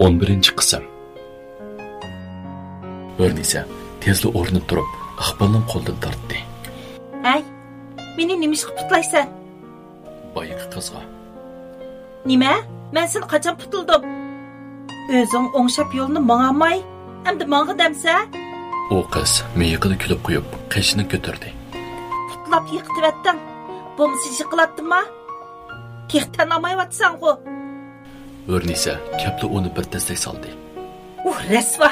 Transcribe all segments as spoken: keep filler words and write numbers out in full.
ئون بىرىنچى قىسىم. ھۆرنىسە تېزلا ئورنىدىن تۇرۇپ، ئىقبالنىڭ قولىدىن تارتتى. ھەي، مېنى نېمىشقا پۇتلايسەن؟ بايىقى قىزغا. نېمە؟ مەن سېنى قاچان پۇتلىدىم؟ ئۆزۈڭ ئوڭشاپ يولنى ماڭالماي، ئەمدى ماڭغىن دەمسە؟ ئۇ قىز مىيىقىدا كۈلۈپ قويۇپ، قېشىنى كۆتۈردى. پۇتلاپ يىقىتىۋەتتىڭ. بولمىسا يىقىلاتتىما؟ تېخى تەن ئالمايۋاتىسەنغۇ. ھۆرنىسە كەپلا ئۇنى بىر تەستەك سالدى. ئۇھ، رەسۋا!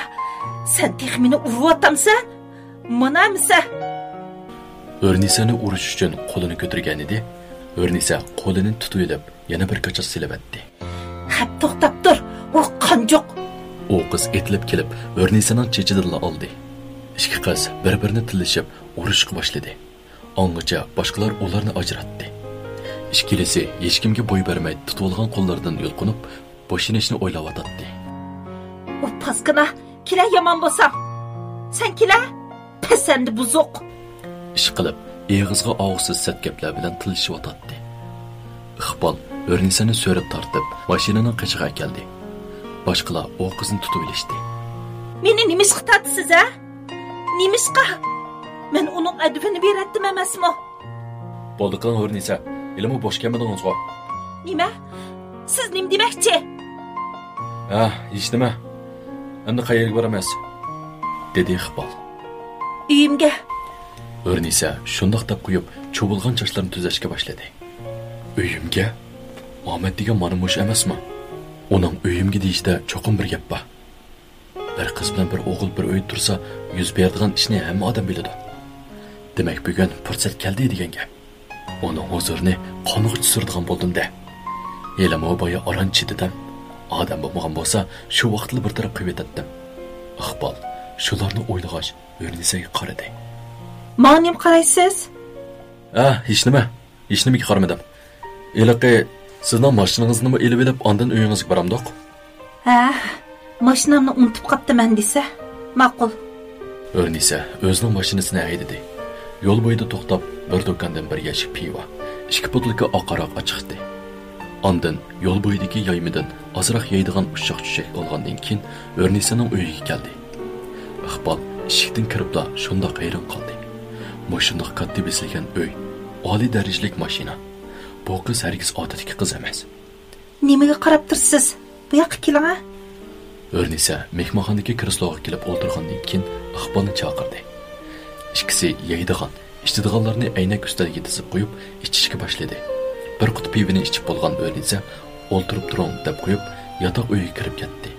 سەن تېخى مېنى ئۇرۇۋاتامسەن؟ مانا ئەمىسە! ھۆرنىسەنى ئۇرۇش ئۈچۈن قولىنى كۆتۈرگەنىدى، ھۆرنىسە قولىنى تۇتۇۋېلىپ، يەنە بىر كاچا سېلىۋەتتى. خەپ، توختاپ تۇر، ئۇ قانجۇق! ئۇ قىز ئېتىلىپ كېلىپ، ھۆرنىسەنىڭ چېچىدىنلا ئالدى. ئىككى قىز بىر-بىرىنى تىللىشىپ، ئۇرۇشقا باشلىدى. ئاڭغىچە باشقىلار ئۇلارنى ئاجراتتى. ئىككىلىسى ھېچكىمگە بوي بەرمەي تۇتۇۋالغان قوللىرىدىن يۇلقۇنۇپ، بوشىنىشنى ئويلاۋاتاتتى. ئۇ پاسكىنا، كېلە يامان بولساڭ. سەن كېلە، پەسەندە بۇزۇق. ئىشقىلىپ، ئېغىزغا ئاۋۇقسىز سەت گەپلەر بىلەن تىللىشىۋاتاتتى. ئىقبال ھۆرنىسەنى سۆرەپ تارتىپ، ماشىنىنىڭ قېشىغا ئەكەلدى. باشقىلار ئۇ قىزنى تۇتۇۋېلىشتى. مېنى نېمىشقا تارتىسىز، ھە؟ نېمىشقا؟ مەن ئۇنىڭ ئەدىپىنى بېرەتتىم ئەمەسمۇ؟ بولدى قىلىڭ ھۆرنىسە، ھېلىمۇ بوش كەلمىدىڭىزغۇ. نېمە؟ سىز نېمە دېمەكچى؟ ھە، ھېچنېمە. ئەمدى قەيەرگە بارىمىز؟ دېدى ئىقبال. ئۆيۈمگە. ھۆرنىسە شۇنداق دەپ قويۇپ، چۇۋۇلغان چاچلىرىنى تۈزەشكە باشلىدى. ئۆيۈمگە؟ ئامەت دېگەن مانا مۇشۇ ئەمەسمۇ؟ ئۇنىڭ ئۆيۈمگە دېيىشىدە چوقۇم بىر گەپ بار. بىر قىز بىلەن بىر ئوغۇل بىر ئۆيدە تۇرسا، يۈز بېرىدىغان ئىشنى ھەممە ئادەم بىلىدۇ. دېمەك، بۈگۈن پۇرسەت كەلدى دېگەن گەپ. ئۇنىڭ ھۇزۇرىنى قانغا چۈشۈرىدىغان بولدۇم-دە. ھېلىمۇ بايا ئاران چىدىدىم. ئادەم بولمىغان بولسا، شۇ ۋاقىتلا بىر تەرەپ قىلىۋېتەتتىم. ئىقبال شۇلارنى ئويلىغاچ، ھۆرنىسەگە قارىدى. ماڭا نېمە قارايسىز؟ ئە، ھېچنېمە. ھېچنېمىگە قارىمىدىم. ھېلىقى سىزنىڭ ماشىنىڭىزنىمۇ ئېلىۋېلىپ، ئاندىن ئۆيىڭىزگە بارامدۇق؟ ھە، ماشىنامنى ئۇنتۇپ قاپتىمەن دېسە، ماقۇل. ھۆرنىسە ئۆزىنىڭ ماشىنىسىنى ھەيدىدى. يول بويىدا توختاپ، بىر دۇكاندىن بىر يەشىك پىۋا، ئىككى بوتۇلكا ئاق ھاراق ئاچىقتى. ئاندىن يول بويىدىكى يايمىدىن ئازراق يەيدىغان ئۇششاق-چۈششەك ئالغاندىن كېيىن، ھۆرنىسەنىڭ ئۆيىگە كەلدى. ئىقبال ئىشىكتىن كىرىپلا شۇنداق ھەيران قالدى. مۇشۇنداق كاتتا بېسىلگەن ئۆي، ئالىي دەرىجىلىك ماشىنا. بۇ قىز ھەرگىز ئادەتتىكى قىز ئەمەس. نېمىگە قاراپ تۇرىسىز؟ بۇ ياققا كېلىڭە. ھۆرنىسە مېھمانخانىدىكى كرېسلوغا كېلىپ ئولتۇرغاندىن كېيىن، ئىقبالنى چاقىردى. ئىككىسى يەيدىغان، ئىچىدىغانلارنى ئەينەك ئۈستەلگە تىزىپ قويۇپ، ئىچىشكە باشلىدى. بىر قۇتا پىۋىنى ئىچىپ بولغان ھۆرنىسە، «ئولتۇرۇپ تۇرۇڭ» دەپ قويۇپ، ياتاق ئۆيگە كىرىپ كەتتى.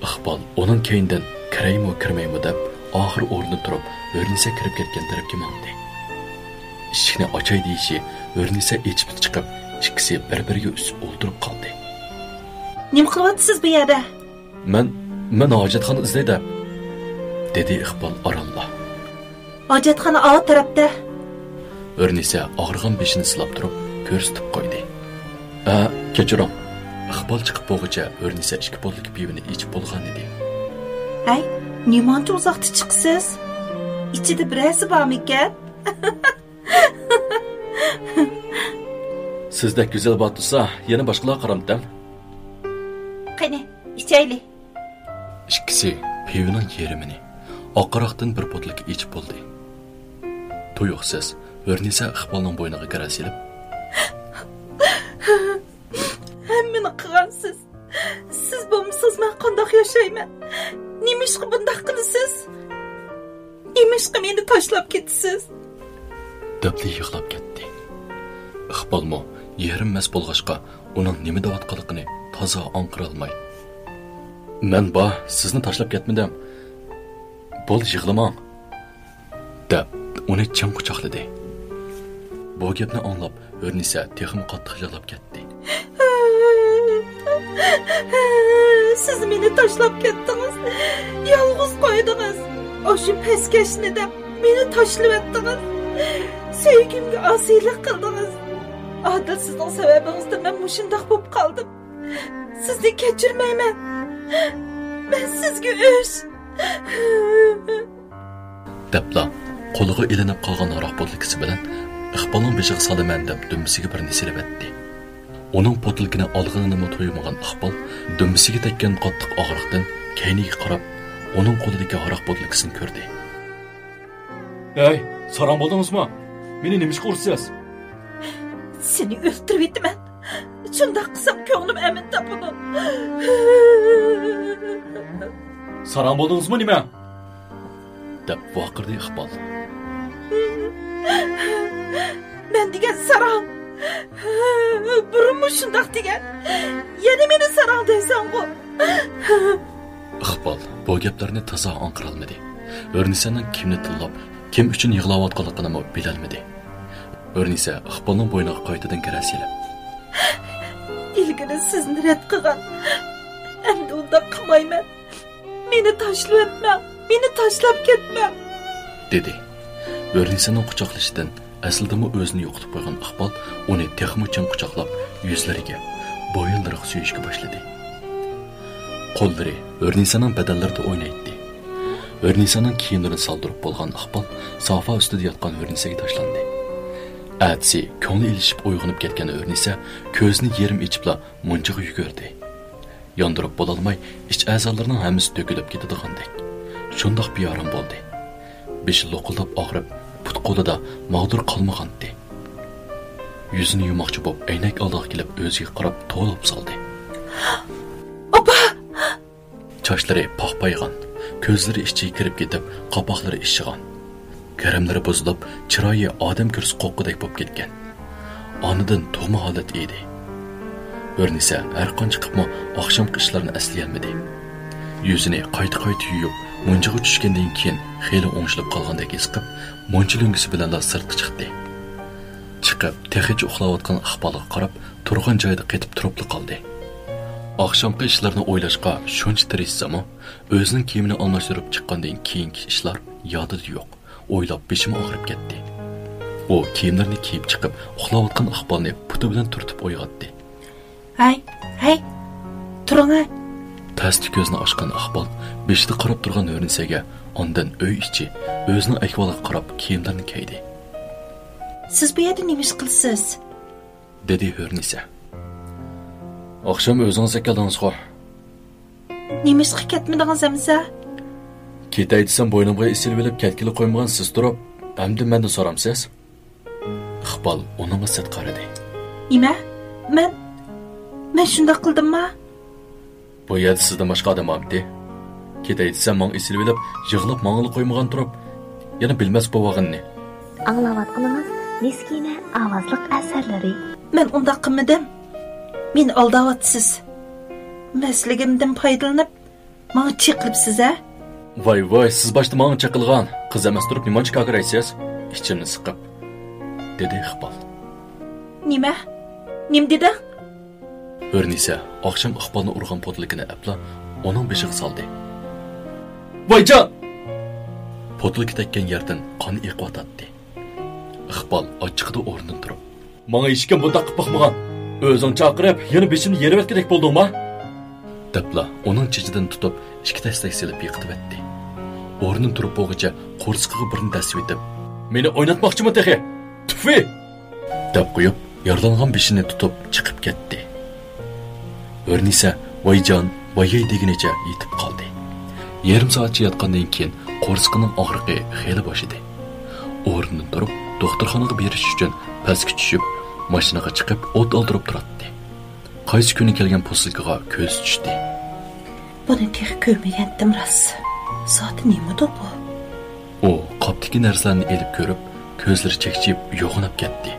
ئىقبال ئۇنىڭ كەينىدىن كىرەيمۇ، كىرمەيمۇ دەپ، ئاخىرى ئورنىدىن تۇرۇپ، ھۆرنىسە كىرىپ كەتكەن تەرەپكە ماڭدى. ئىشىكنى ئاچاي دېيىشى، ھۆرنىسە ئېچىپلا چىقىپ، ئىككىسى بىر-بىرىگە ئۈسۈپ ئولتۇرۇپ قالدى. نېمە قىلىۋاتىسىز بۇ يەردە؟ مەن، مەن ھاجەتخانا ئىزدەي دەپ، دېدى ئىقبال ئارانلا. ھاجەتخانا ئاۋۇ تەرەپتە. ھۆرنىسە ئاغرىغان بېشىنى سىلاپ تۇرۇپ، كۆرسىتىپ قويدى. ئە، كەچۈرۈڭ. ئىقبال چىقىپ بولغۇچە ھۆرنىسە ئىككى بوتۇلكا پىۋىنى ئىچىپ بولغانىدى. ھەي، نېمانچە ئۇزاقتا چىقىسىز؟ ئىچىدە بىرەرسى بارمىكەن؟ سىزدەك گۈزەل بار تۇرسا، يەنە باشقىلارغا قارامتىم. قېنى، ئىچەيلى. ئىككىسى پىۋىنىڭ يېرىمىنى، ئاق ھاراقتىن بىر بوتۇلكا ئىچىپ بولدى. تۇيۇقسىز ھۆرنىسە ئىقبالنىڭ بوينىغا گىرە سېلىپ، ھەممىنى قىلغانسىز. سىز بولمىسىز مەن قانداق ياشايمەن؟ نېمىشقا بۇنداق قىلىسىز؟ نېمىشقا مېنى تاشلاپ كېتىسىز؟ دەپلا يىغلاپ كەتتى. ئىقبالمۇ يېرىم مەست بولغاچقا، ئۇنىڭ نېمە دەۋاتقانلىقىنى تازا ئاڭقىرالماي، «مەن بار، سىزنى تاشلاپ كەتمىدىم. بولدى، يىغلىماڭ» دەپ، ئۇنى چىڭ قۇچاقلىدى. بۇ گەپنى ئاڭلاپ، ھۆرنىسە تېخىمۇ قاتتىق يىغلاپ كەتتى. سىز مېنى تاشلاپ كەتتىڭىز. يالغۇز قويدىڭىز. ئاشۇ پەسكەشنى دەپ مېنى تاشلىۋەتتىڭىز. سۆيگۈمگە ئاسىيلىق قىلدىڭىز. ئادىل، سىزنىڭ سەۋەبىڭىزدىن مەن مۇشۇنداق بولۇپ قالدىم. سىزنى كەچۈرمەيمەن. مەن سىزگە ئۆچ. دەپلا، قولىغا ئىلىنىپ قالغان ھاراق بوتۇلكىسى بىلەن ئىقبالنىڭ بېشىغا سالىمەن دەپ دۈمبىسىگە بىرنى سېلىۋەتتى. ئۇنىڭ پوتۇلكىنى ئالغىنىنىمۇ تۇيمىغان ئىقبال دۈمبىسىگە تەگكەن قاتتىق ئاغرىقتىن كەينىگە قاراپ، ئۇنىڭ قولىدىكى ھاراق پوتۇلكىسىنى كۆردى. ھەي، ساراڭ بولدىڭىزمۇ؟ مېنى نېمىشقا ئۇرىسىز؟ سېنى ئۆلتۈرۈۋېتىمەن. شۇنداق قىلسام كۆڭلۈم ئەمىن تاپىدۇ. ساراڭ بولدىڭىزمۇ نېمە؟ دەپ ۋارقىرىدى ئىقبال. مەن دېگەن ساراڭ. بۇرۇنمۇ شۇنداق دېگەن. يەنە مېنى ساراڭ دەيسەنغۇ. ئىقبال بۇ گەپلەرنى تازا ئاڭقىرالمىدى. ھۆرنىسەنىڭ كىمنى تىللاپ، كىم ئۈچۈن يىغلاۋاتقانلىقىنىمۇ بىلەلمىدى. ھۆرنىسە ئىقبالنىڭ بوينىغا قايتىدىن گىرە سېلىپ، ئىلگىرى سىزنى رەت قىلغان. ئەمدى ئۇنداق قىلمايمەن. مېنى تاشلىۋەتمەڭ، مېنى تاشلاپ كەتمەڭ. دېدى. ھۆرنىسەنىڭ قۇچاقلىشىدىن ئەسلىدىمۇ ئۆزىنى يوقىتىپ قويغان ئىقبال ئۇنى تېخىمۇ چىڭ قۇچاقلاپ، يۈزلىرىگە، بويۇنلىرىغا سۆيۈشكە باشلىدى. قوللىرى ھۆرنىسەنىڭ بەدەنلىرىدە ئوينايتتى. ھۆرنىسەنىڭ كىيىملىرىنى سالدۇرۇپ بولغان ئىقبال سافا ئۈستىدە ياتقان ھۆرنىسەگە تاشلاندى. ئەتىسى كۆڭلى ئېلىشىپ ئويغىنىپ كەتكەن ھۆرنىسە كۆزىنى يېرىم ئېچىپلا مۇنچىغا يۈگۈردى. ياندۇرۇپ بولالماي، ئىچ ئەزالىرىنىڭ ھەممىسى تۆكۈلۈپ كېتىدىغاندەك. شۇنداق بىئارام بولدى. بېشى لوقۇلداپ ئاغرىپ، پۇت-قولىدا ماغدۇر قالمىغانىدى. يۈزىنى يۇماقچى بولۇپ، ئەينەك ئالدىغا كېلىپ، ئۆزىگە قاراپ توۋلاپ سالدى. ئاپا! چاچلىرى پاقپايغان، كۆزلىرى ئىچىگە كىرىپ كېتىپ، قاپاقلىرى ئىششىغان. كەرەملىرى بۇزۇلۇپ، چىرايى ئادەم كۆرسە قورققۇدەك بولۇپ كەتكەن. ئانىدىن تۇغما ھالەتتە ئىدى. ھۆرنىسە ھەر قانچە قىپمۇ ئاخشامقى ئىشلارنى ئەسلىيەلمىدى. يۈزىنى قايتا-قايتا يۇيۇپ، مۇنچىغا چۈشكەندىن كېيىن خېلى ئوڭشىلىپ قالغاندەك ھېس قىلىپ، مۇنچا لۆڭگىسى بىلەنلا سىرتقا چىقتى. چىقىپ، تېخىچە ئۇخلاۋاتقان ئىقبالغا قاراپ، تۇرغان جايىدا قېتىپ تۇرۇپلا قالدى. ئاخشامقى ئىشلارنى ئويلاشقا شۇنچە تىرىشسىمۇ، ئۆزىنىڭ كىيىمىنى ئالماشتۇرۇپ چىققاندىن كېيىنكى ئىشلار يادىدا يوق. ئويلاپ بېشىمۇ ئاغرىپ كەتتى. ئۇ كىيىملىرىنى كىيىپ چىقىپ، ئۇخلاۋاتقان ئىقبالنى پۇتى بىلەن تۈرتۈپ ئويغاتتى. ھەي، ھەي، تۇرۇڭ ھە! تەستە كۆزىنى ئاچقان ئىقبال بېشىدا قاراپ تۇرغان ھۆرنىسەگە، ئاندىن ئۆي ئىچى، ئۆزىنىڭ ئەھۋالىغا قاراپ كىيىملىرىنى كىيدى. سىز بۇ يەردە نېمە ئىش قىلىسىز؟ دېدى ھۆرنىسە. ئاخشام ئۆزىڭىز كەلدىڭىزغۇ. نېمىشقا كەتمىدىڭىز ئەمىسە؟ كېتەي دېسەم، بوينۇمغا ئېسىلىۋېلىپ كەتكىلى قويمىغان سىز تۇرۇپ، ئەمدى مەندىن سورامسىز؟ ئىقبال ئۇنىڭغا سەت قارىدى. نېمە؟ مەن، مەن شۇنداق قىلدىمما؟ بۇ يەردە سىزدىن باشقا ئادەم بارمىدى؟ كېتەي دېسەم، ماڭا ئېسىلىۋېلىپ، يىغلاپ ماڭىلا قويمىغان تۇرۇپ، يەنە بىلمەس بولۇۋالغىنىنى. ئاڭلاۋاتقىنىڭىز مىسكىنە ئاۋازلىق ئەسەرلىرى. مەن ئۇنداق قىلمىدىم. مېنى ئالداۋاتىسىز. مەستلىكىمدىن پايدىلىنىپ، ماڭا چېقىلىپسىز ھە؟ ۋاي ۋاي، سىز باشتا ماڭا چېقىلغان. قىز ئەمەس تۇرۇپ نېمانچە كاكىرايسىز؟ ئىچىمنى سىقىپ، دېدى ئىقبال. نېمە؟ نېمە دېدىڭ؟ ھۆرنىسە ئاخشام ئىقبالنى ئۇرغان پوتۇلكىنى ئەپلا ئۇنىڭ بېشىغا سالدى. ۋايجان! پوتۇلكا تەگكەن يەردىن قان ئېقىۋاتاتتى. ئىقبال ئاچچىقىدا ئورنىدىن تۇرۇپ، ماڭا ھېچكىم بۇنداق قىلىپ باقمىغان. ئۆزۈڭ چاقىرىپ، يەنە بېشىمنى يېرىۋەتكۈدەك بولدۇڭما؟ دەپلا ئۇنىڭ چېچىدىن تۇتۇپ، ئىككى تەستەك سېلىپ يىقىتىۋەتتى. ئورنىدىن تۇرۇپ بولغۇچە قورسىقىغا بىرنى دەسسىۋېتىپ، مېنى ئويناتماقچىمۇ تېخى؟ تۈفى! دەپ قويۇپ، يارىلانغان بېشىنى تۇتۇپ چىقىپ كەتتى. ھۆرنىسە ۋايجان، ۋايەي دېگىنىچە يېتىپ قالدى. يېرىم سائەتچە ياتقاندىن كېيىن قورسىقىنىڭ ئاغرىقى خېلى بوشىدى. ئورنىدىن تۇرۇپ، دوختۇرخانىغا بېرىش ئۈچۈن پەسكە چۈشۈپ، ماشىنىغا چىقىپ ئوت ئالدۇرۇپ تۇراتتى. قايسى كۈنى كەلگەن پوسۇلكىغا كۆزى چۈشتى. بۇنى تېخى كۆرمىگەنتىم راست. زادى نېمىدۇ بۇ؟ ئۇ قاپتىكى نەرسىلەرنى ئېلىپ كۆرۈپ، كۆزلىرى چەكچىيىپ يوغىناپ كەتتى.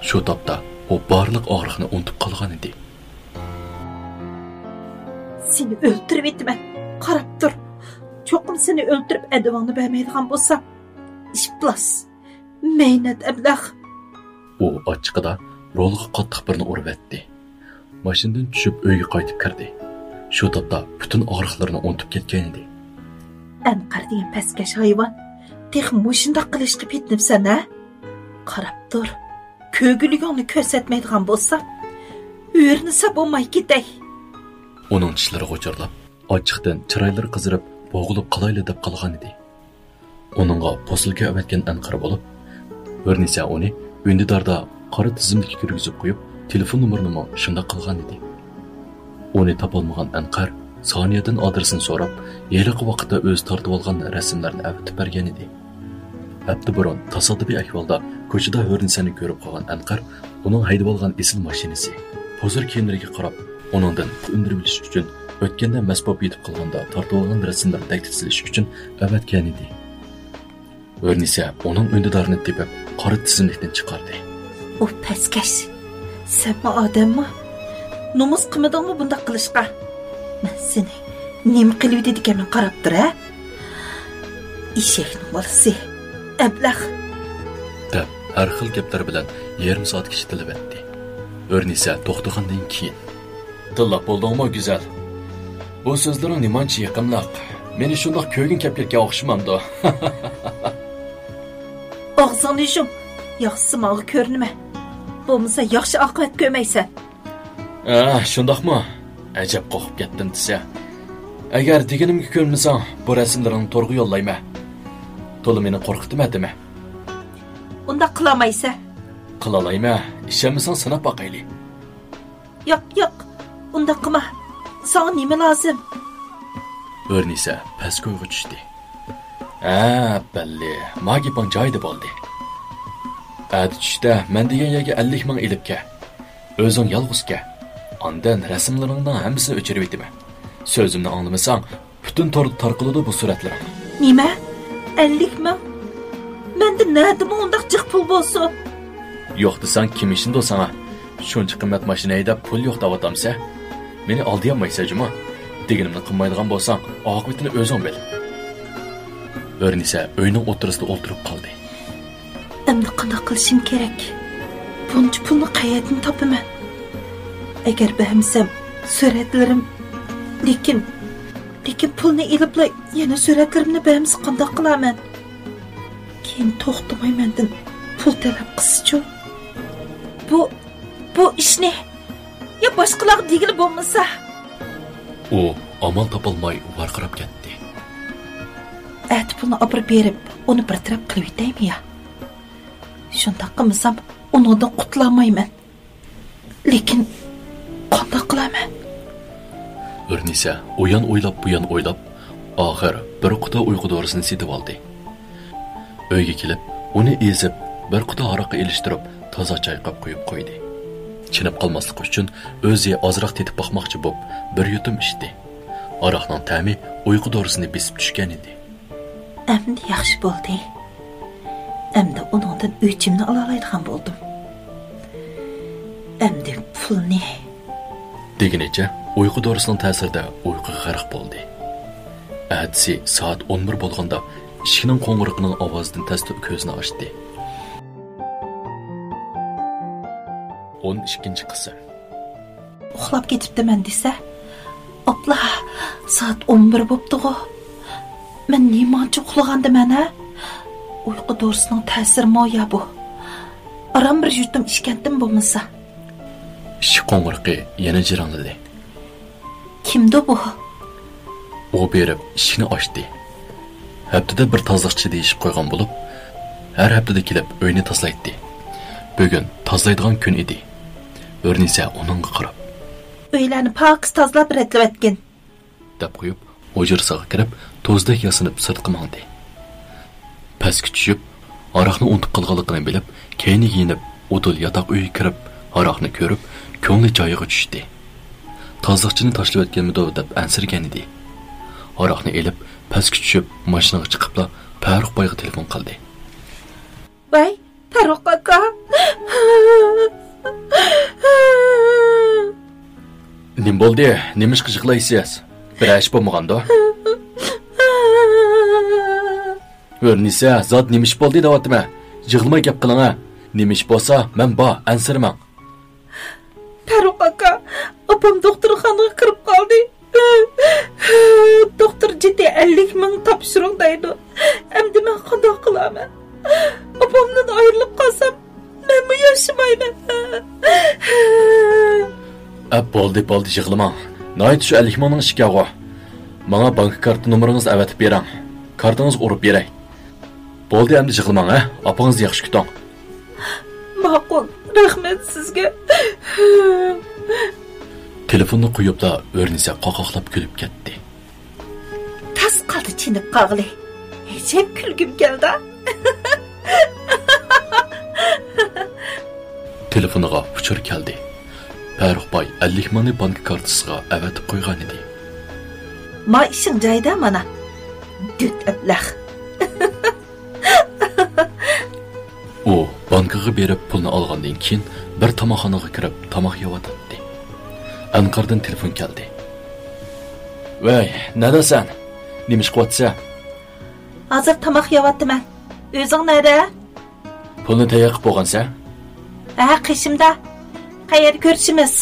شۇ تاپتا ئۇ بارلىق ئاغرىقنى ئۇنتۇپ قالغانىدى. سېنى ئۆلتۈرۈۋېتىمەن. قاراپ تۇر. چوقۇم سېنى ئۆلتۈرۈپ ئەدىۋىڭنى بەرمەيدىغان بولسام، ئىپلاس، مەينەت ئەبلەخ. ئۇ ئاچچىقىدا رولغا قاتتىق بىرنى ئۇرۇۋەتتى. ماشىنىدىن چۈشۈپ ئۆيگە قايتىپ كىردى. شۇ تاپتا پۈتۈن ئاغرىقلىرىنى ئۇنتۇپ كەتكەنىدى. ئەنقەر دېگەن پەسكەش ھايۋان تېخى مۇشۇنداق قىلىشقا پېتىنىپسەن ھە؟ قاراپ تۇر. كۆرگۈلۈكۈڭنى كۆرسەتمەيدىغان بولسام، ئۆرنىسە بولماي كېتەي. ئۇنىڭ چىشلىرى غۇچۇرلاپ، ئاچچىقتىن چىرايلىرى قىزىرىپ، بوغۇلۇپ قالايلا دەپ قالغانىدى. ئۇنىڭغا پوسۇلكا ئەۋەتكەن ئەنقەر بولۇپ، ھۆرنىسە ئۇنى ئۈندىداردا قارا تىزىملىككە كىرگۈزۈپ قويۇپ، تېلېفون نومۇرىنىمۇ شۇنداق قىلغان ئىدى. ئۇنى تاپالمىغان ئەنقەر سانىيەدىن ئادرېسىنى سوراپ، ھېلىقى ۋاقىتتا ئۆزى تارتىۋالغان رەسىملەرنى ئەۋەتىپ بەرگەن ئىدى. ھەپتە بۇرۇن تاسادىپىي ئەھۋالدا كوچىدا ھۆرنىسەنى كۆرۈپ قالغان ئەنقەر ئۇنىڭ ھەيدىۋالغان ئېسىل ماشىنىسى، پۇزۇر كىيىملىرىگە قاراپ، ئۇنىڭدىن پۇل ئۈندۈرۈۋېلىش ئۈچۈن ئۆتكەندە مەست بولۇپ يېتىپ قالغاندا تارتىۋالغان رەسىملىرىنى دەككە سېلىش ئۈچۈن ئەۋەتكەنىدى. ھۆرنىسە ئۇنىڭ ئۈندىدارىنى تېپىپ، قارا تىزىملىكتىن چىقاردى. ئۇ پەسكەش! سەنمۇ ئادەممۇ؟ نومۇس قىلمىدىڭمۇ بۇنداق قىلىشقا؟ مەن سېنى نېمە قىلىۋىدى دېگەنمەن قاراپ تۇر، ھە؟ ئېشەكنىڭ بالىسى! ئەبلەخ! دەپ، ھەر خىل گەپلەر بىلەن يېرىم سائەتكىچە تىللىۋەتتى. ھۆرنىسە توختىغاندىن كېيىن، تىللاپ بولدۇڭمۇ، گۈزەل؟ بۇ سۆزلىرىڭ نېمانچە يېقىملىق. مېنى شۇنداق كۆرگۈڭ كەپ كەتكەن ئوخشىمامدۇ؟ ئاغزىڭنى يۇم. ياخشىسى ماڭا كۆرۈنمە. بولمىسا ياخشى ئاقىۋەت كۆرمەيسەن. ئە، شۇنداقمۇ؟ ئەجەب قورقۇپ كەتتىم دېسە. ئەگەر دېگىنىمگە كۆنمىسەڭ، بۇ رەسىملىرىڭنى تورغا يوللايمەن. تولا مېنى قورقۇتىمەن دېمە. ئۇنداق قىلالمايسەن. قىلالايمەن. ئىشەنمىسەڭ سىناپ باقايلى. ياق، ياق، ئۇنداق قىلما. ساڭا نېمە لازىم؟ ھۆرنىسە پەسكويغا چۈشتى. ھە، بەللى، ما گېپىڭ جايىدا بولدى. ئەتە چۈشتە مەن دېگەن يەرگە ئەللىك مىڭ ئېلىپ كەل. ئۆزۈڭ يالغۇز كەل. ئاندىن رەسىملىرىڭنىڭ ھەممىسىنى ئۆچۈرۈۋېتىمەن. سۆزۈمنى ئاڭلىمىساڭ، پۈتۈن توردا تارقىلىدۇ بۇ سۈرەتلىرىڭ. نېمە؟ ئەللىك مىڭ؟ مەندە نەدىمۇ ئۇنداق جىق پۇل بولسۇن؟ يوق دېسەڭ كىم ئىشىنىدۇ ساڭا؟ شۇنچە قىممەت ماشىنا ھەيدەپ پۇل يوق دەۋاتامسەن؟ مېنى ئالدىيالمايسەن جۇمۇ؟ دېگىنىمنى قىلمايدىغان بولساڭ، ئاقىۋىتىنى ئۆزۈڭ بىل. ھۆرنىسە ئۆينىڭ ئوتتۇرىسىدا ئولتۇرۇپ قالدى. ئەمدى قانداق قىلىشىم كېرەك؟ بۇنچە پۇلنى قەيەردىن تاپىمەن؟ ئەگەر بەرمىسەم، سۈرەتلىرىم، لېكىن، لېكىن پۇلنى ئېلىپلا يەنە سۈرەتلىرىمنى بەرمىسە قانداق قىلارمەن؟ كېيىن توختىماي مەندىن پۇل تەلەپ قىلسىچۇ؟ بۇ، بۇ ئىشنى يا باشقىلارغا دېگىلى بولمىسا. ئۇ ئامال تاپالماي ۋارقىراپ كەتتى. ئەتە پۇلنى ئاپىرىپ بېرىپ، ئۇنى بىر تەرەپ قىلىۋېتەيمۇ يا؟ شۇنداق قىلمىسام، ئۇنىڭدىن قۇتۇلالمايمەن. لېكىن قانداق قىلارمەن؟ ھۆرنىسە ئۇيان ئويلاپ، بۇيان ئويلاپ، ئاخىر بىر قۇتا ئۇيقۇ دورىسىنى سېتىۋالدى. ئۆيگە كېلىپ، ئۇنى ئېزىپ، بىر قۇتا ھاراققا ئېلىشتۇرۇپ، تازا چايقاپ قويۇپ قويدى. چېنىپ قالماسلىقى ئۈچۈن ئۆزى ئازراق تېتىپ باقماقچى بوپ، بىر يۇتۇم ئىچتى. ھاراقنىڭ تەمى ئۇيقۇ دورىسىنى بېسىپ چۈشكەنىدى. ئەمدى ياخشى بولدى. ئەمدى ئۇنىڭدىن ئۆچۈمنى ئالالايدىغان بولدۇم. ئەمدى پۇلنى. دېگىنىچە ئۇيقۇ دورىسىنىڭ تەسىرىدە ئۇيقۇغا غەرق بولدى. ئەتىسى سائەت ئون بىر بولغاندا ئىشىكنىڭ قوڭغۇرىقىنىڭ ئاۋازىدىن تەستە كۆزىنى ئاچتى. ئون ئىككىنچى قىسىم. ئۇخلاپ كېتىپتىمەن دېسە، ئاپلا، سائەت ئون بىر بوپتىغۇ. مەن نېمانچە ئۇخلىغاندىمەن ھە؟ ئۇيقۇ دورىسىنىڭ تەسىرىمۇ يا بۇ؟ ئاران بىر يۇتۇم ئىچكەنتىم بولمىسا. ئىشىك قوڭغۇرىقى يەنە جىرىڭلىدى. كىمدۇ بۇ؟ ئۇ بېرىپ ئىشىكنى ئاچتى. ھەپتىدە بىر تازىلىقچى دېيىشىپ قويغان بولۇپ، ھەر ھەپتىدە كېلىپ ئۆينى تازىلايتتى. بۈگۈن تازىلايدىغان كۈن ئىدى. ھۆرنىسە ئۇنىڭغا قاراپ، ئۆيلەرنى پاكىز تازىلاپ رەتلىۋەتكىن، دەپ قويۇپ، ھۇجرىسىغا كىرىپ، توزدەك ياسىنىپ سىرتقا ماڭدى. پەسكە چۈشۈپ، ھاراقنى ئۇنتۇپ قالغانلىقىنى بىلىپ، كەينىگە يېنىپ، ئۇدۇل ياتاق ئۆيگە كىرىپ، ھاراقنى كۆرۈپ، كۆڭلى جايىغا چۈشتى. تازىلىقچىنى تاشلىۋەتكەنمىدۇ دەپ ئەنسىرىگەنىدى. ھاراقنى ئېلىپ، پەسكە چۈشۈپ، ماشىنىغا چىقىپلا، پەرۇق بايغا تېلېفون قىلدى. ۋەي، پەرۇق ئاكا. نېمە بولدى؟ نېمىشقا يىغلايسىز؟ بىرەر ئىش بولمىغاندۇ؟ ھۆرنىسە، زادى نېمە ئىش بولدى دەۋاتىمەن. يىغلىماي گەپ قىلىڭە. نېمە ئىش بولسا، مەن بار، ئەنسىرىمەڭ. پەرۇق ئاكا، ئاپام دوختۇرخانىغا كىرىپ قالدى. دوختۇر جىددىي ئەللىك مىڭ تاپشۇرۇڭ دەيدۇ. ئەمدى مەن قانداق قىلارمەن؟ ئاپامدىن ئايرىلىپ قالسام، مەنمۇ ياشىمايمەن. ئە، بولدى، بولدى، يىغلىماڭ. ناھايىتى شۇ ئەللىك مىڭنىڭ ئىشىكەنغۇ. ماڭا بانكا كارتا نومۇرىڭىزنى ئەۋەتىپ بېرىڭ. كارتىڭىزغا ئۇرۇپ بېرەي. بولدى، ئەمدى يىغلىماڭ، ھە؟ ئاپىڭىزنى ياخشى كۈتۈڭ. ماقۇل، رەھمەت سىزگە. تېلېفوننى قويۇپلا ئۆرنىسە قاقاقلاپ كۈلۈپ كەتتى. تاس قالدى چېنىپ قالغىلى. ئەجەب كۈلگۈم كەلدى. تېلېفونىغا ئۇچۇر كەلدى. پەرۇق باي ئەللىك مىڭنى بانكا كارتىسىغا ئەۋەتىپ قويغانىدى. ما ئىشىڭ جايىدا مانا. دۆت ئەبلەخ. ئۇ بانكىغا بېرىپ پۇلنى ئالغاندىن كېيىن، بىر تاماقخانىغا كىرىپ تاماق يەۋاتاتتى. ئەنقەردىن تېلېفون كەلدى. ۋەي، نەدە سەن؟ نېمە ئىش قىلىۋاتىسەن؟ ھازىر تاماق يەۋاتىمەن. ئۆزۈڭ نەدە؟ پۇلنى تەييار قىلىپ بولغانسەن؟ ھە، قېشىمدا. قەيەردە كۆرۈشىمىز؟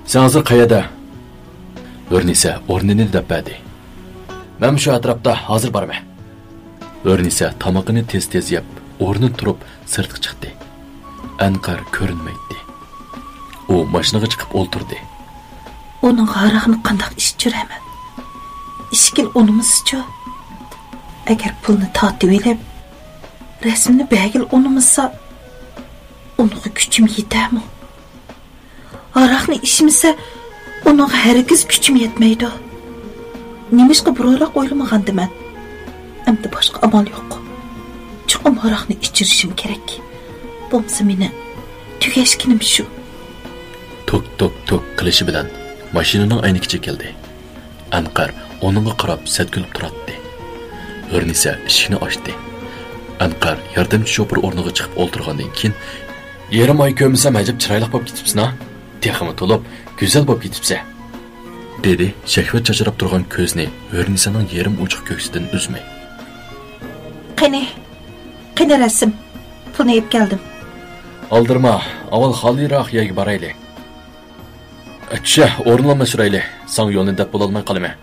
سەن ھازىر قەيەردە؟ ھۆرنىسە ئورنىنى دەپ بەردى. مەن شۇ ئەتراپتا، ھازىر بارىمەن. ھۆرنىسە تامىقىنى تېز-تېز يەپ، ئورنىدىن تۇرۇپ سىرتقا چىقتى. ئەنقەر كۆرۈنمەيتتى. ئۇ ماشىنىغا چىقىپ ئولتۇردى. ئۇنىڭغا ھاراقنى قانداق ئىچۈرەمەن؟ ئىچكىلى ئۇنىمىسىچۇ؟ ئەگەر پۇلنى تارتىۋېلىپ، رەسىمنى بەرگىلى ئۇنىمىسا، ئۇنىڭغا كۈچۈم يېتەرمۇ؟ ھاراقنى ئىچمىسە، ئۇنىڭغا ھەرگىز كۈچۈم يەتمەيدۇ. نېمىشقا بۇرۇنراق ئويلىمىغاندىمەن؟ ئەمدى باشقا ئامال يوق. چوقۇم ھاراقنى ئىچۈرۈشۈم كېرەك. بولمىسا مېنى تۈگەشكىنىم شۇ. توك، توك، توك قىلىشى بىلەن ماشىنىنىڭ ئەينىكى چېكىلدى. ئەنقەر ئۇنىڭغا قاراپ سەت كۈلۈپ تۇراتتى. ھۆرنىسە ئىشىكنى ئاچتى. ئەنقەر ياردەمچى شوپۇر ئورنىغا چىقىپ ئولتۇرغاندىن كېيىن، يېرىم ئاي كۆرمىسەم، ئەجەب چىرايلىق بولۇپ كېتىپسەن ھە؟ تېخىمۇ تولۇپ، گۈزەل بولۇپ كېتىپسەن، دېدى شەھۋەت چاچراپ تۇرغان كۆزىنى ھۆرنىسەنىڭ يېرىم ئوچۇق كۆكسىدىن ئۈزمەي. قېنى، قېنى رەسىم؟ پۇلنى ئېلىپ كەلدىم. ئالدىرىما، ئاۋۋال خالىيراق يەرگە بارايلى. چۈشە، ئورۇنلارنى سۈرەيلى، ساڭا يولنى دەپ بولالماي قالىمەن.